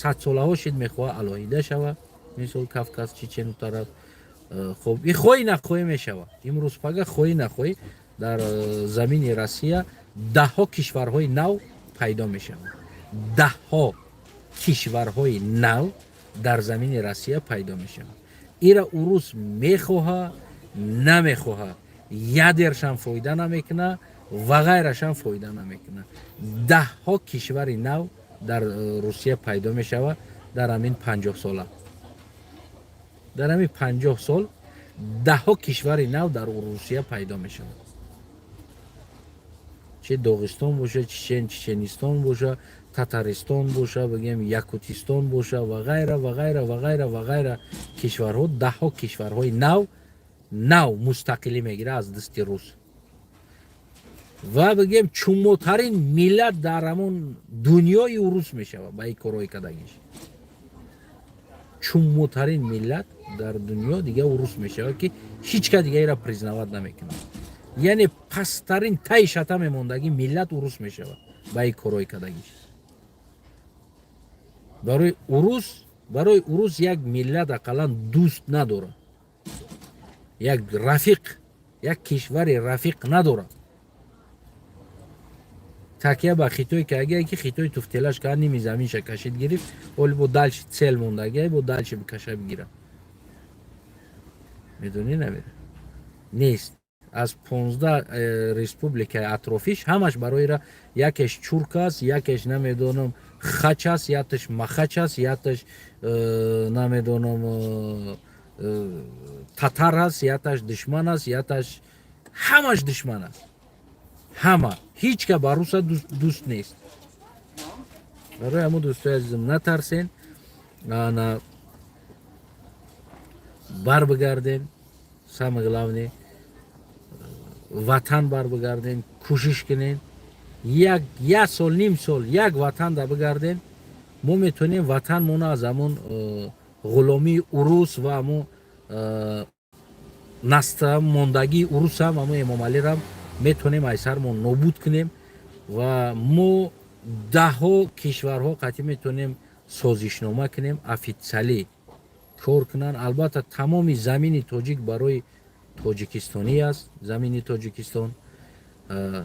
садсолаҳо шид, мехоҳад алоҳида шава, мисол, Кавказ, Чечену тараф. Хоб, и хоҳӣ нахоҳӣ мешава. Имрӯз пага, хоҳӣ нахоҳӣ, дар замини Россия даҳҳо кишварҳои нав пайдо мешаванд. Даҳҳо кишварҳои нав дар замини Россия пайдо мешаванд. Ира урус мехоҳа, намехоҳа, ядершам фоида намекуна ва ғайрашам фоида намекуна. Даҳҳо кишвари нав дар Русия пайдо мешавад дар ҳамин 50 сола. Дар ҳамин 50 сол даҳҳо кишвари нав дар Русия пайдо мешавад: чи Доғистон боша, Чечен, Чеченистон боша, Татаристон боша, бигем, Якутистон боша ва ғайра, ва ғайра, ва ғайра, ва ғайра кишварҳо. Даҳҳо кишварҳои нав нав мустақилӣ мегирад аз дасти рус. Ва, бигем, чумотарин миллат дар ҳамон дунёи урус мешавад ба ин корҳои кардагиш. Чумотарин миллат дар дунё дига урус мешавад, ки ҳеҷ ка дигаеро признавать намекунад. Яъне пасттарин таи шата мемондагӣ миллат урус мешавад ба ин корҳои кардагиш. Барои урус як миллат ақаллан дӯст надорад, як рафиқ, як кишвари рафиқ надорад. Такя ба Хитой кагия, ки Хитой туфтелаш кард, ними заминша кашид, гирифт. Оли бо дальше цель мондагия, бо дальше бикаша, бигира. Медонӣ, намера нест. Аз 15 республикаи атрофиш ҳамаш бароира якеш чурк аст, якеш, намедонам, хач аст, якташ махач аст, якташ, намедонам, татар аст, якташ душман аст, якташ, ҳамаш душман аст. Ҳама, ҳеҷ ка ба руса дӯст нест. Барои ҳамо, дӯстои азизам, натарсен, ана бар бигардем. Самое главное, ватан бар бигардем, кӯшиш кунем. Як сол, ним сол як ватан да бигардем, мо метавонем ватанмона аз ҳамон ғуломии урус ва ҳамон наста мондагии урусам, ҳамон Эмомалирам метавонем айсармон нобуд кунем. Ва мо даҳҳо кишварҳо қатъӣ метавонем созишнома кунем, официально кор кунанд. Албатта, тамоми замини тоҷик барои тоҷикистонӣ аст. Замини Тоҷикистон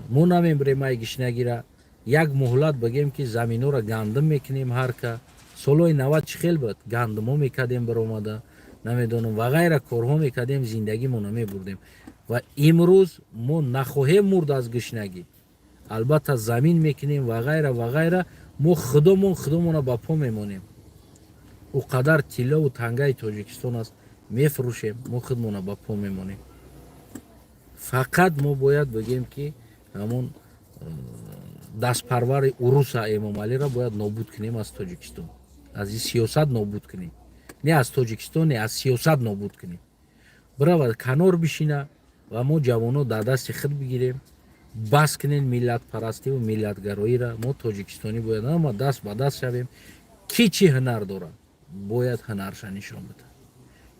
мо намебирем. Ай гишнагира як муҳлат бигем, ки заминҳоро гандум мекунем. Ҳар ка солҳои 90 чӣ хел буд, гандумо мекардем, баромада, намедонам, ва ғайра корҳо мекардем, зиндагимонро мебурдем. Ва имрӯз мо нахоҳем мурд аз гушнагӣ. Албатта, замин мекунем ва ғайра, ва ғайра. Мо худомон худомонро ба по мемонем. Ӯ қадар тиллову тангаи Тоҷикистон аст, мефурӯшем, мо худмонро ба по мемонем. Фақат мо бояд бигем, ки ҳамон дастпарвари уруса Эмомалиро бояд нобуд кунем аз Тоҷикистон, аз ин сиёсат нобуд кунем. Не аз Тоҷикистон, не, аз сиёсат нобуд кунем. Бирава, канор бишина. Ва мо ҷавонҳо дар дасти худ бигирем. Бас кунем миллатпарастиву миллатгароиро. Мо тоҷикистонӣ бояд ҳама даст ба даст шавем. Ки чӣ ҳунар дорад, бояд ҳунарша нишон бида.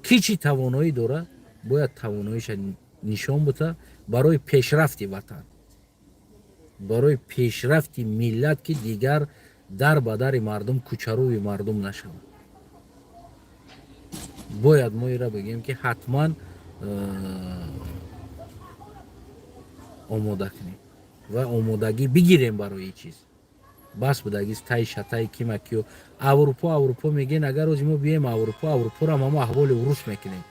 Ки чӣ тавоноӣ дорад, бояд тавоноиша нишон бида барои пешрафти ватан, барои пешрафти миллат, ки дигар дар ба дари мардум, кӯчарӯи мардум нашавад. Бояд мо ира бигем, ки ҳатман омода кунем ва омодагӣ бигирем барои чиз. Бас будагист тай шатаи кимакиё. Аврупо, Аврупо мегӯен. Агар ози мо бием Аврупо, Аврупоро ҳам ҳамо аҳволи урус мекунем.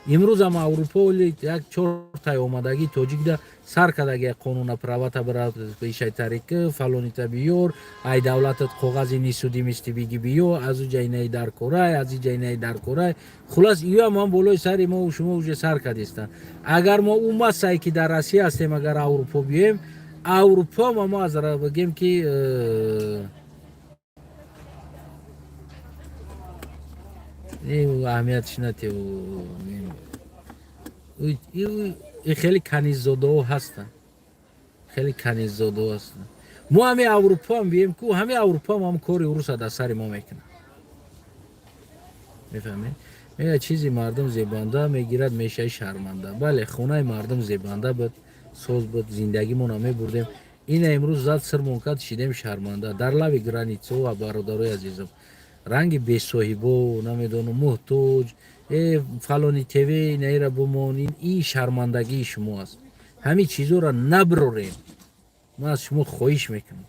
Имрӯзам Аврупо як чортай омадагӣ тоҷикда сар кардаги қонуна, правата бира ишайтарики фалонита биёр, ай давлатат коғази несудимости биги биё, аз у ҷайнаи дар корай, аз и ҷайнаи дар корай. Хулас, иам ҳам болои сари мо шумо уже сар кардистанд. Агар мо ӯ масае ки дар Россия ҳастем, агар Аврупо биёем, Аврупо ма мо аз бигем ки аҳамиятш натев. Хеле каниззодаҳо ҳастанд, хеле каниззодаҳо ҳастанд. Мо ҳами Аврупоам бием ку, ҳами Аврупоам ҳам кори уруса дар сари мо мекунад, мефаҳмед? Мега, чизи мардум зебанда мегирад, мешаи шарманда. Бале, хонаи мардум зебанда буд, соз буд, зиндагимона мебурдем. Ина имрӯз зад сирмон кард, шидем шарманда дар лави границао. Ва бародарои азизам, ранги бесоҳибо, намедонам, муҳтоҷ, фалони ТВ наира бумон, ин шармандагии шумо аст. Ҳамин чизоро наброрем, ман аз шумо хоҳиш мекунам.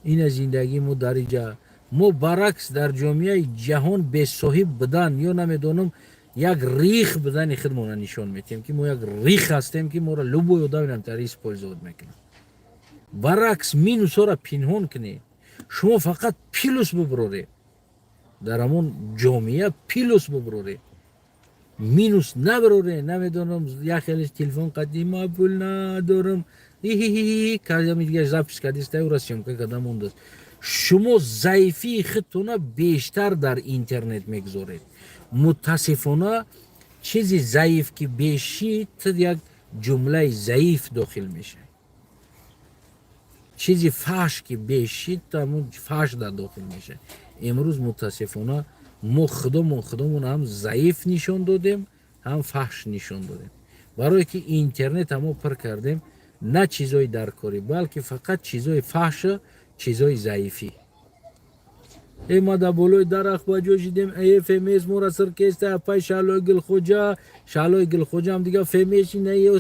Ина зиндагии мо дар иҷа, мо баръакс дар ҷомеаи ҷаҳон бесоҳиб будан ё намедонам як рих будани худмона нишон метиҳем, ки мо як рих ҳастем, ки моро любой одам намтари использовать мекунад. Баръакс, минусҳоро пинҳон кунед, шумо фақат плюс буброред, дар ҳамон ҷомеа плюс буброред, минус наброред. Намедонам, як хеле телефон қадди, ма пул надорам, кадами дигар запись кардиста, ура съёмка карда мондааст. Шумо заифии худтона бештар дар интернет мегузоред. Мутаассифона, чизи заиф ки бешид, як ҷумлаи заиф дохил мешавад, чизи фаҳш ки бешид, ҳамун фаҳш дар дохил мешавад. Имрӯз, мутаассифона, мо худомон ҳам заиф нишон додем, ҳам фаҳш нишон додем, барое ки интернет мо пур кардем на чизои даркорӣ, балки фақат чизои фаҳша, чизои заифӣ. Ма дар болои дарахт ба ҷо шидем, фмс мора сир кеста, апай Шаҳлои Гулхоҷа, Шаҳлои Гулхоҷаам дига фмс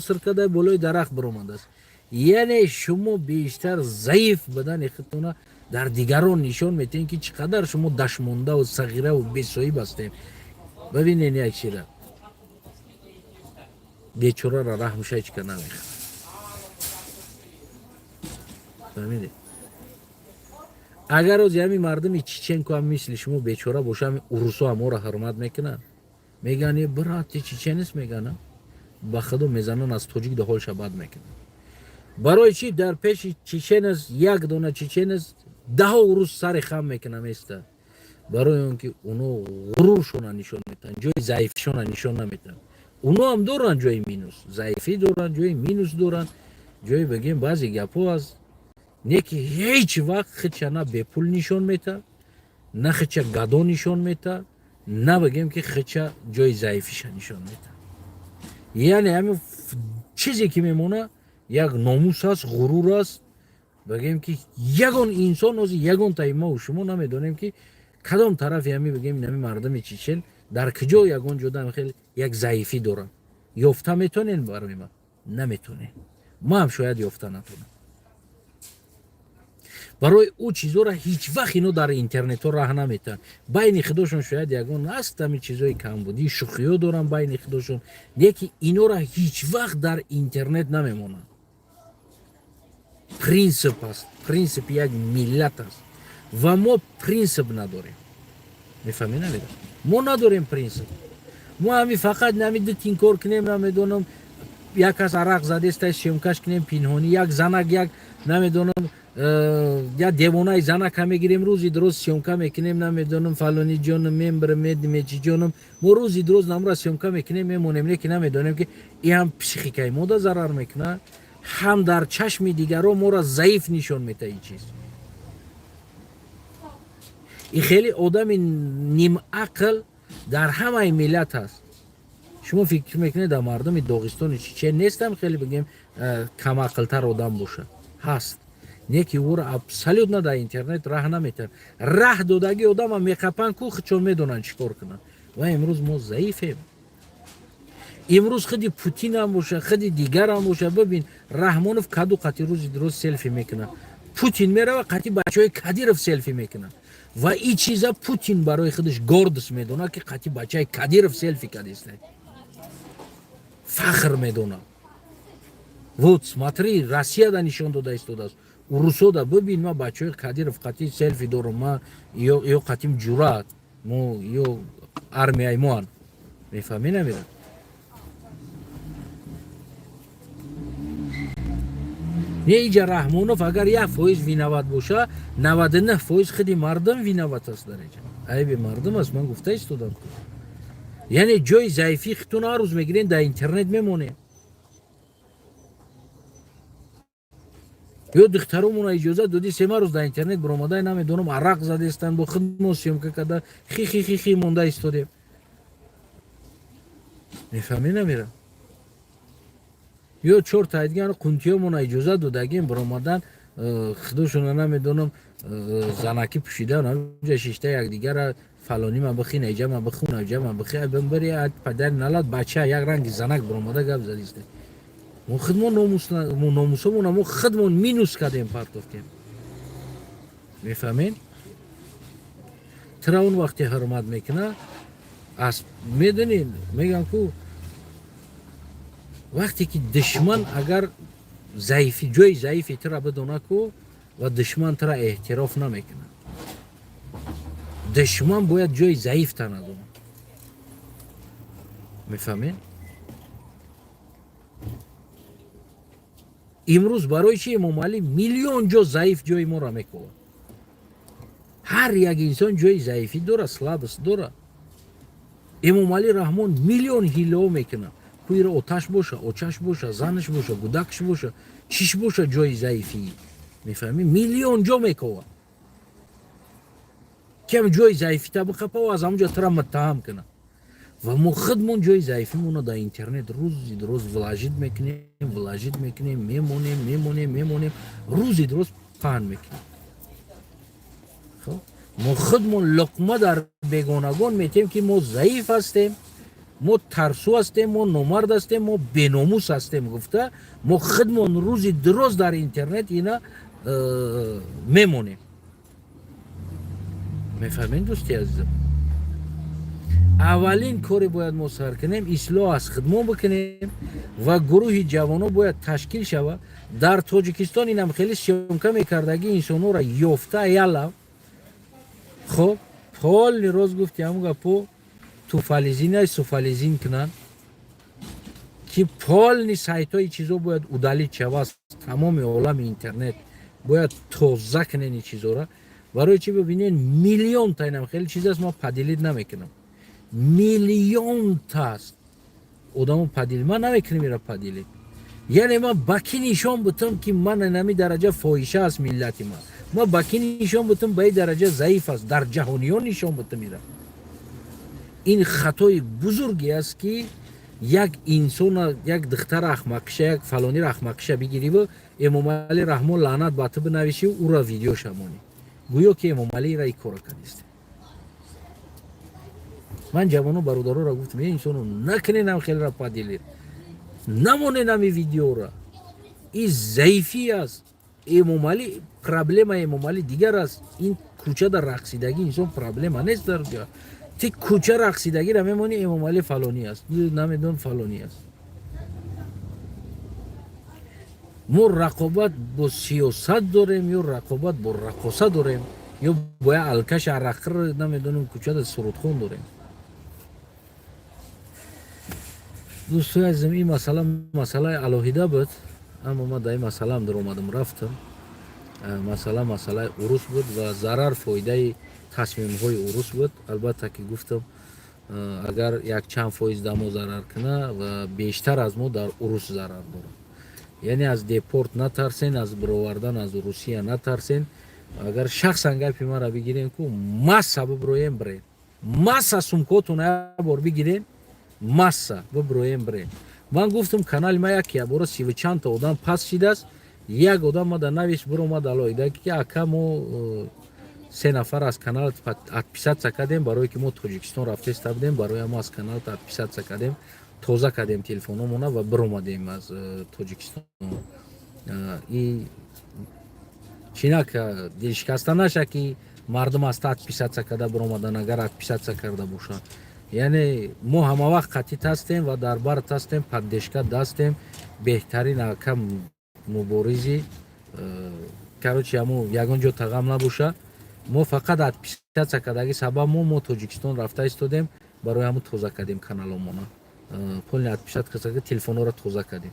сир када, болои дарахт биромадааст. Яъне шумо бештар заиф будани худтона дар дигарон нишон метиҳем, ки чӣ қадар шумо дашмондаву сағираву бесоҳиб ҳастем. Бибинен, як чира бечораро раҳмша ҳеч ка намехӯрад, фаҳмидед? Агар ози ҳами мардуми чеченку ҳам мисли шумо бечора боша, ҳами урусо ҳаморо ҳурмат мекунанд, мегӯянд: «Э, брат, ты чеченец», мегӯянд. Ба худо, мезананд, аз тоҷик ҳолша бад мекунанд. Барои чӣ? Дар пеши чеченец, як дона чеченец, даҳо урус сари хам мекунам еста, барои он ки уно ғуруршона нишон метаҳанд, ҷои заифшона нишон наметаҳанд. Уно ҳам доранд ҷои минус, заифӣ доранд, ҷои минус доранд, ҷои бигем баъзе гапҳо аст, не ки ҳеҷ вақт худша на бепул нишон метаҳад, на худша гадо нишон метаҳад, на бигем ки худша ҷои заифиша нишон метаҳад. Яъне ҳамин чизе ки мемона, як номус аст, ғурур аст. Бигем ки ягон инсон ози ягон таи мову шумо намедонем, ки кадом тарафи ҳами бигем нами мардуми чечен дар куҷо ягон ҷода хеле як заифӣ доранд. Ёфта метонен барои ман? Наметонем. Ман ҳам шояд ёфта натонам. Барои ӯ чизоро ҳеҷ вақт ино дар интернетҳо раҳ наметаванд. Байни худошон шояд ягон аст, ҳами чизои камбудӣ, шӯхиҳо доранд байни худошон, лекин инора ҳеҷ вақт дар интернет намемонанд. Принсип аст, принсипи як миллат аст ва мо принсип надорем, мефаҳмӣ? Намедонам, мо надорем принсип. Мо ҳами фақат нами ду тин кор кунем, намедонам, як кас арақ задеста, съёмкаш кунем пинҳонӣ, як занак, як намедонам, як девонаи занака мегирем, рӯзи дуроз съёмка мекунем, намедонам, фалони ҷонам, мембр медмечи ҷонам, мо рӯзи дуроз намра съёмка мекунем, мемонем, лекин намедонем, ки и ҳам психикаи мода зарар мекунад, ҳам дар чашми дигарон моро заиф нишон метаҳ. Ин чиз и хеле одами нимақл дар ҳамаи миллат аст. Шумо фикр мекунед, дар мардуми Доғистони Чечен нестам хеле бигем камақлтар одам бошад? Ҳаст, не ки ӯро абсолютно дар интернет раҳ наметавад. Раҳ додагӣ одама меқапанд ку, худшон медонанд чӣ кор кунанд. Ва имрӯз мо заифем. Имрӯз худи Путинам боша, худи дигарам боша, бибин, Раҳмонов каду қати рӯзи дуроз селфи мекунад, Путин мерава, қати бачаҳои Кадиров селфи мекунад. Ва и чиза Путин барои худаш гордость медонад, ки қати бачаи Кадиров селфи кадиста. Фахр медонад. Вот смотри, Россияда нишон дода истодааст, урусода бибин, ма бачаҳои Кадиров қатӣ селфи дорам, ма ё қатим ҷуръат, мо ё армияи моан. Мефаҳмӣ, намира? Не, иҷа Раҳмонов агар 1% виноват боша, 99% худи мардум виноват аст. Дар иҷа айби мардум аст, ман гуфта истодам. Яъне ҷои заифии хитон ҳар рӯз мегирем, дар интернет мемонем. Ё духтаромона иҷозат додӣ, сема рӯз дар интернет биромадай, намедонам, арақ задестан, бо худмо съёмка карда, хи-хи-хи-хи монда истодем. Мефаҳмӣ, намира? Ё чор таидган қунтиёмона иҷозат додагим биромадан, худошона намедонам, занакӣ пӯшидан, ҳамҷа шишта якдигара фалони ма бихи, неҷа ма биху, неҷа ма бихи, бимбари падари налат бача як ранги занак биромада гап задиста. Мо худмон номусомона мо худмон минус кардем, партофтем. Мефаҳмед? Тира он вақте ҳурмат мекуна, аз медонед, мегам ку, вақте ки душман агар заифи, ҷои заифи тира бидона ку, ва душман тира эҳтироф намекунад. Душман бояд ҷои заифта надонад. Мефаҳмед? Имрӯз барои чи Эмомалӣ миллион ҷо заиф ҷои моро мекувад? Ҳар як инсон ҷои заифӣ дорад, слабость дорад. Эмомалӣ Раҳмон миллион ҳилаҳо мекунад, кӯира оташ боша, очаш боша, занаш боша, гудакш боша, чиш боша, ҷои заифӣ. Мефаҳмӣ? Миллион ҷо мековад, кам ҷои заифита бихапа, аз ҳамонҷо тира муттаҳам кунад. Ва мо худмон ҷои заифимонро дар интернет рӯзи дуроз вложить мекунем, вложить мекунем, мемонем, мемонем, мемонем, рӯзи дуроз паҳн мекунем. Мо худмон луқма дар бегонагон метем, ки мо заиф ҳастем, мо тарсу ҳастем, мо номард ҳастем, мо беномус ҳастем гуфта, мо худмон рӯзи дуроз дар интернет ина мемонем. Мефаҳмед, дӯсти азизам? Аввалин коре бояд мо сар кунем, ислоҳ аз хидмон бикунем ва гурӯҳи ҷавонон бояд ташкил шавад дар Тоҷикистон. Инам хеле съёмка мекардагӣ инсонҳоро ёфта яла. Хоб, полный роз гуфти, ҳамун гапо туфализинай суфализин кунанд, ки полный сайтҳои чизо бояд удалить шавад, тамоми олами интернет бояд тоза кунен ин чизора. Барои чи? Бибинен, миллионта инам хеле чиз аст, ма поделить намекунам, миллионта аст одамо поделить, ман намекунам ира поделить. Яъне ман ба кӣ нишон бутам, ки ман инами дараҷа фоҳиша аст миллати ман? Ман ба кӣ нишон бутам, ба ин дараҷа заиф аст? Дар ҷаҳониён нишон бутам ира? Ин хатои бузурге аст, ки як инсона, як духтара ахмақиша, як фалонира ахмақиша бигириву «Эмомалӣ Раҳмон, лаънат ба ту» бинависию ӯра видеоша монӣ, гӯё ки Эмомалира и кора кардист. Ман ҷавоно, бародароро гуфтам: е инсоно, накуненам хелера поделить, намоненами видеора, ин заифӣ аст. Эмомалӣ, проблема Эмомалӣ дигар аст. Ин кӯчада рақсидагӣ инсон проблема нест. Дар ти кӯча рақсидагиро мемонӣ, Эмомалӣ фалонӣ аст, намедон, фалонӣ аст. Мо рақобат бо сиёсат дорем ё рақобат бо раққоса дорем, ё бо як алкаш араққир, намедонам, кӯчада сурудхон дорем? Дӯстои азизам, ин масъала масъалаи алоҳида буд, аммо ман дар ин масъалаам даромадам, рафтам. Масъала масъалаи урус буд ва зарар фоидаи тасмимҳои урус буд. Албатта ки гуфтам, агар як чанд фоиз дар мо зарар куна, ва бештар аз мо дар урус зарар дорад. Яъне аз депорт натарсен, аз бировардан аз Русия натарсен. Агар шахсан гапи маро бигирем ку, масса биброем, бирем, масса сумкотон як бор бигирем, масса биброем, бирем. Ман гуфтам, канали ма як ябора сиву чандта одам пас шидааст. Як одам ма дар навис биромад алоҳида, ки ака, мо се нафар аз каналат отписаться кардем, барое ки мо Тоҷикистон рафтеста будем, барои мо аз каналат отписаться кардем, тоза кардем телефономона ва биромадем аз Тоҷикистон. И чинак дилшикаста наша, ки мардум аз та отписаться карда биромадан, агар отписаться карда бошанд. Яъне мо ҳама вақт қатит ҳастем ва дар барат ҳастем, поддержка дастем. Беҳтарин ака муборизи. Короче, ҳамо ягон ҷо тағам набоша. Мо фақат отписаться кардаги сабаб мо Тоҷикистон рафта истодем, барои ҳамо тоза кардем каналомона, полный отписать карда, телефонҳоро тоза кардем.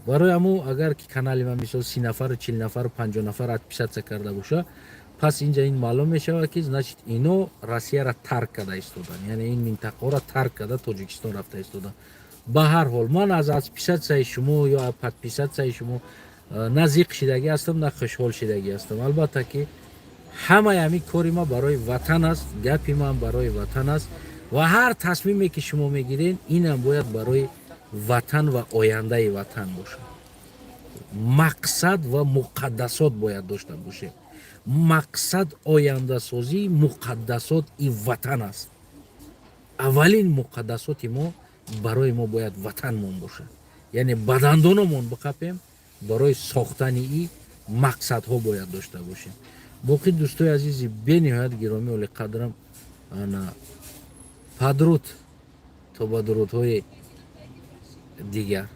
Барои ҳамо, агар ки канали ман, мисол, 30 нафару, 40 нафару, 50 нафар отписаться карда боша, пас инҷа ин маълум мешавад, ки, значит, ино Россияро тарк карда истодан, яъне ин минтақаро тарк карда, Тоҷикистон рафта истодан. Ба ҳар ҳол, ман аз отписаться и шумо ё подписаться и шумо на зиқ шидагӣ ҳастам, на хушҳол шидагӣ ҳастам. Албатта ки ҳамаи ҳамин кори ма барои ватан аст, гапи ман барои ватан аст ва ҳар тасмиме ки шумо мегиред, инам бояд барои ватан ва ояндаи ватан бошад. Мақсад ва муқаддасот бояд дошта бошем. Мақсад ояндасозии муқаддасот и ватан аст. Аввалин муқаддасоти мо барои мо бояд ватанмон бошад, яъне ба дандономон биқапем, барои сохтани и мақсадҳо бояд дошта бошем. Боқӣ, дӯстои азизи бениҳоят гиромӣ, олиқадрам, ана падруд, то ба дурудҳои дигар.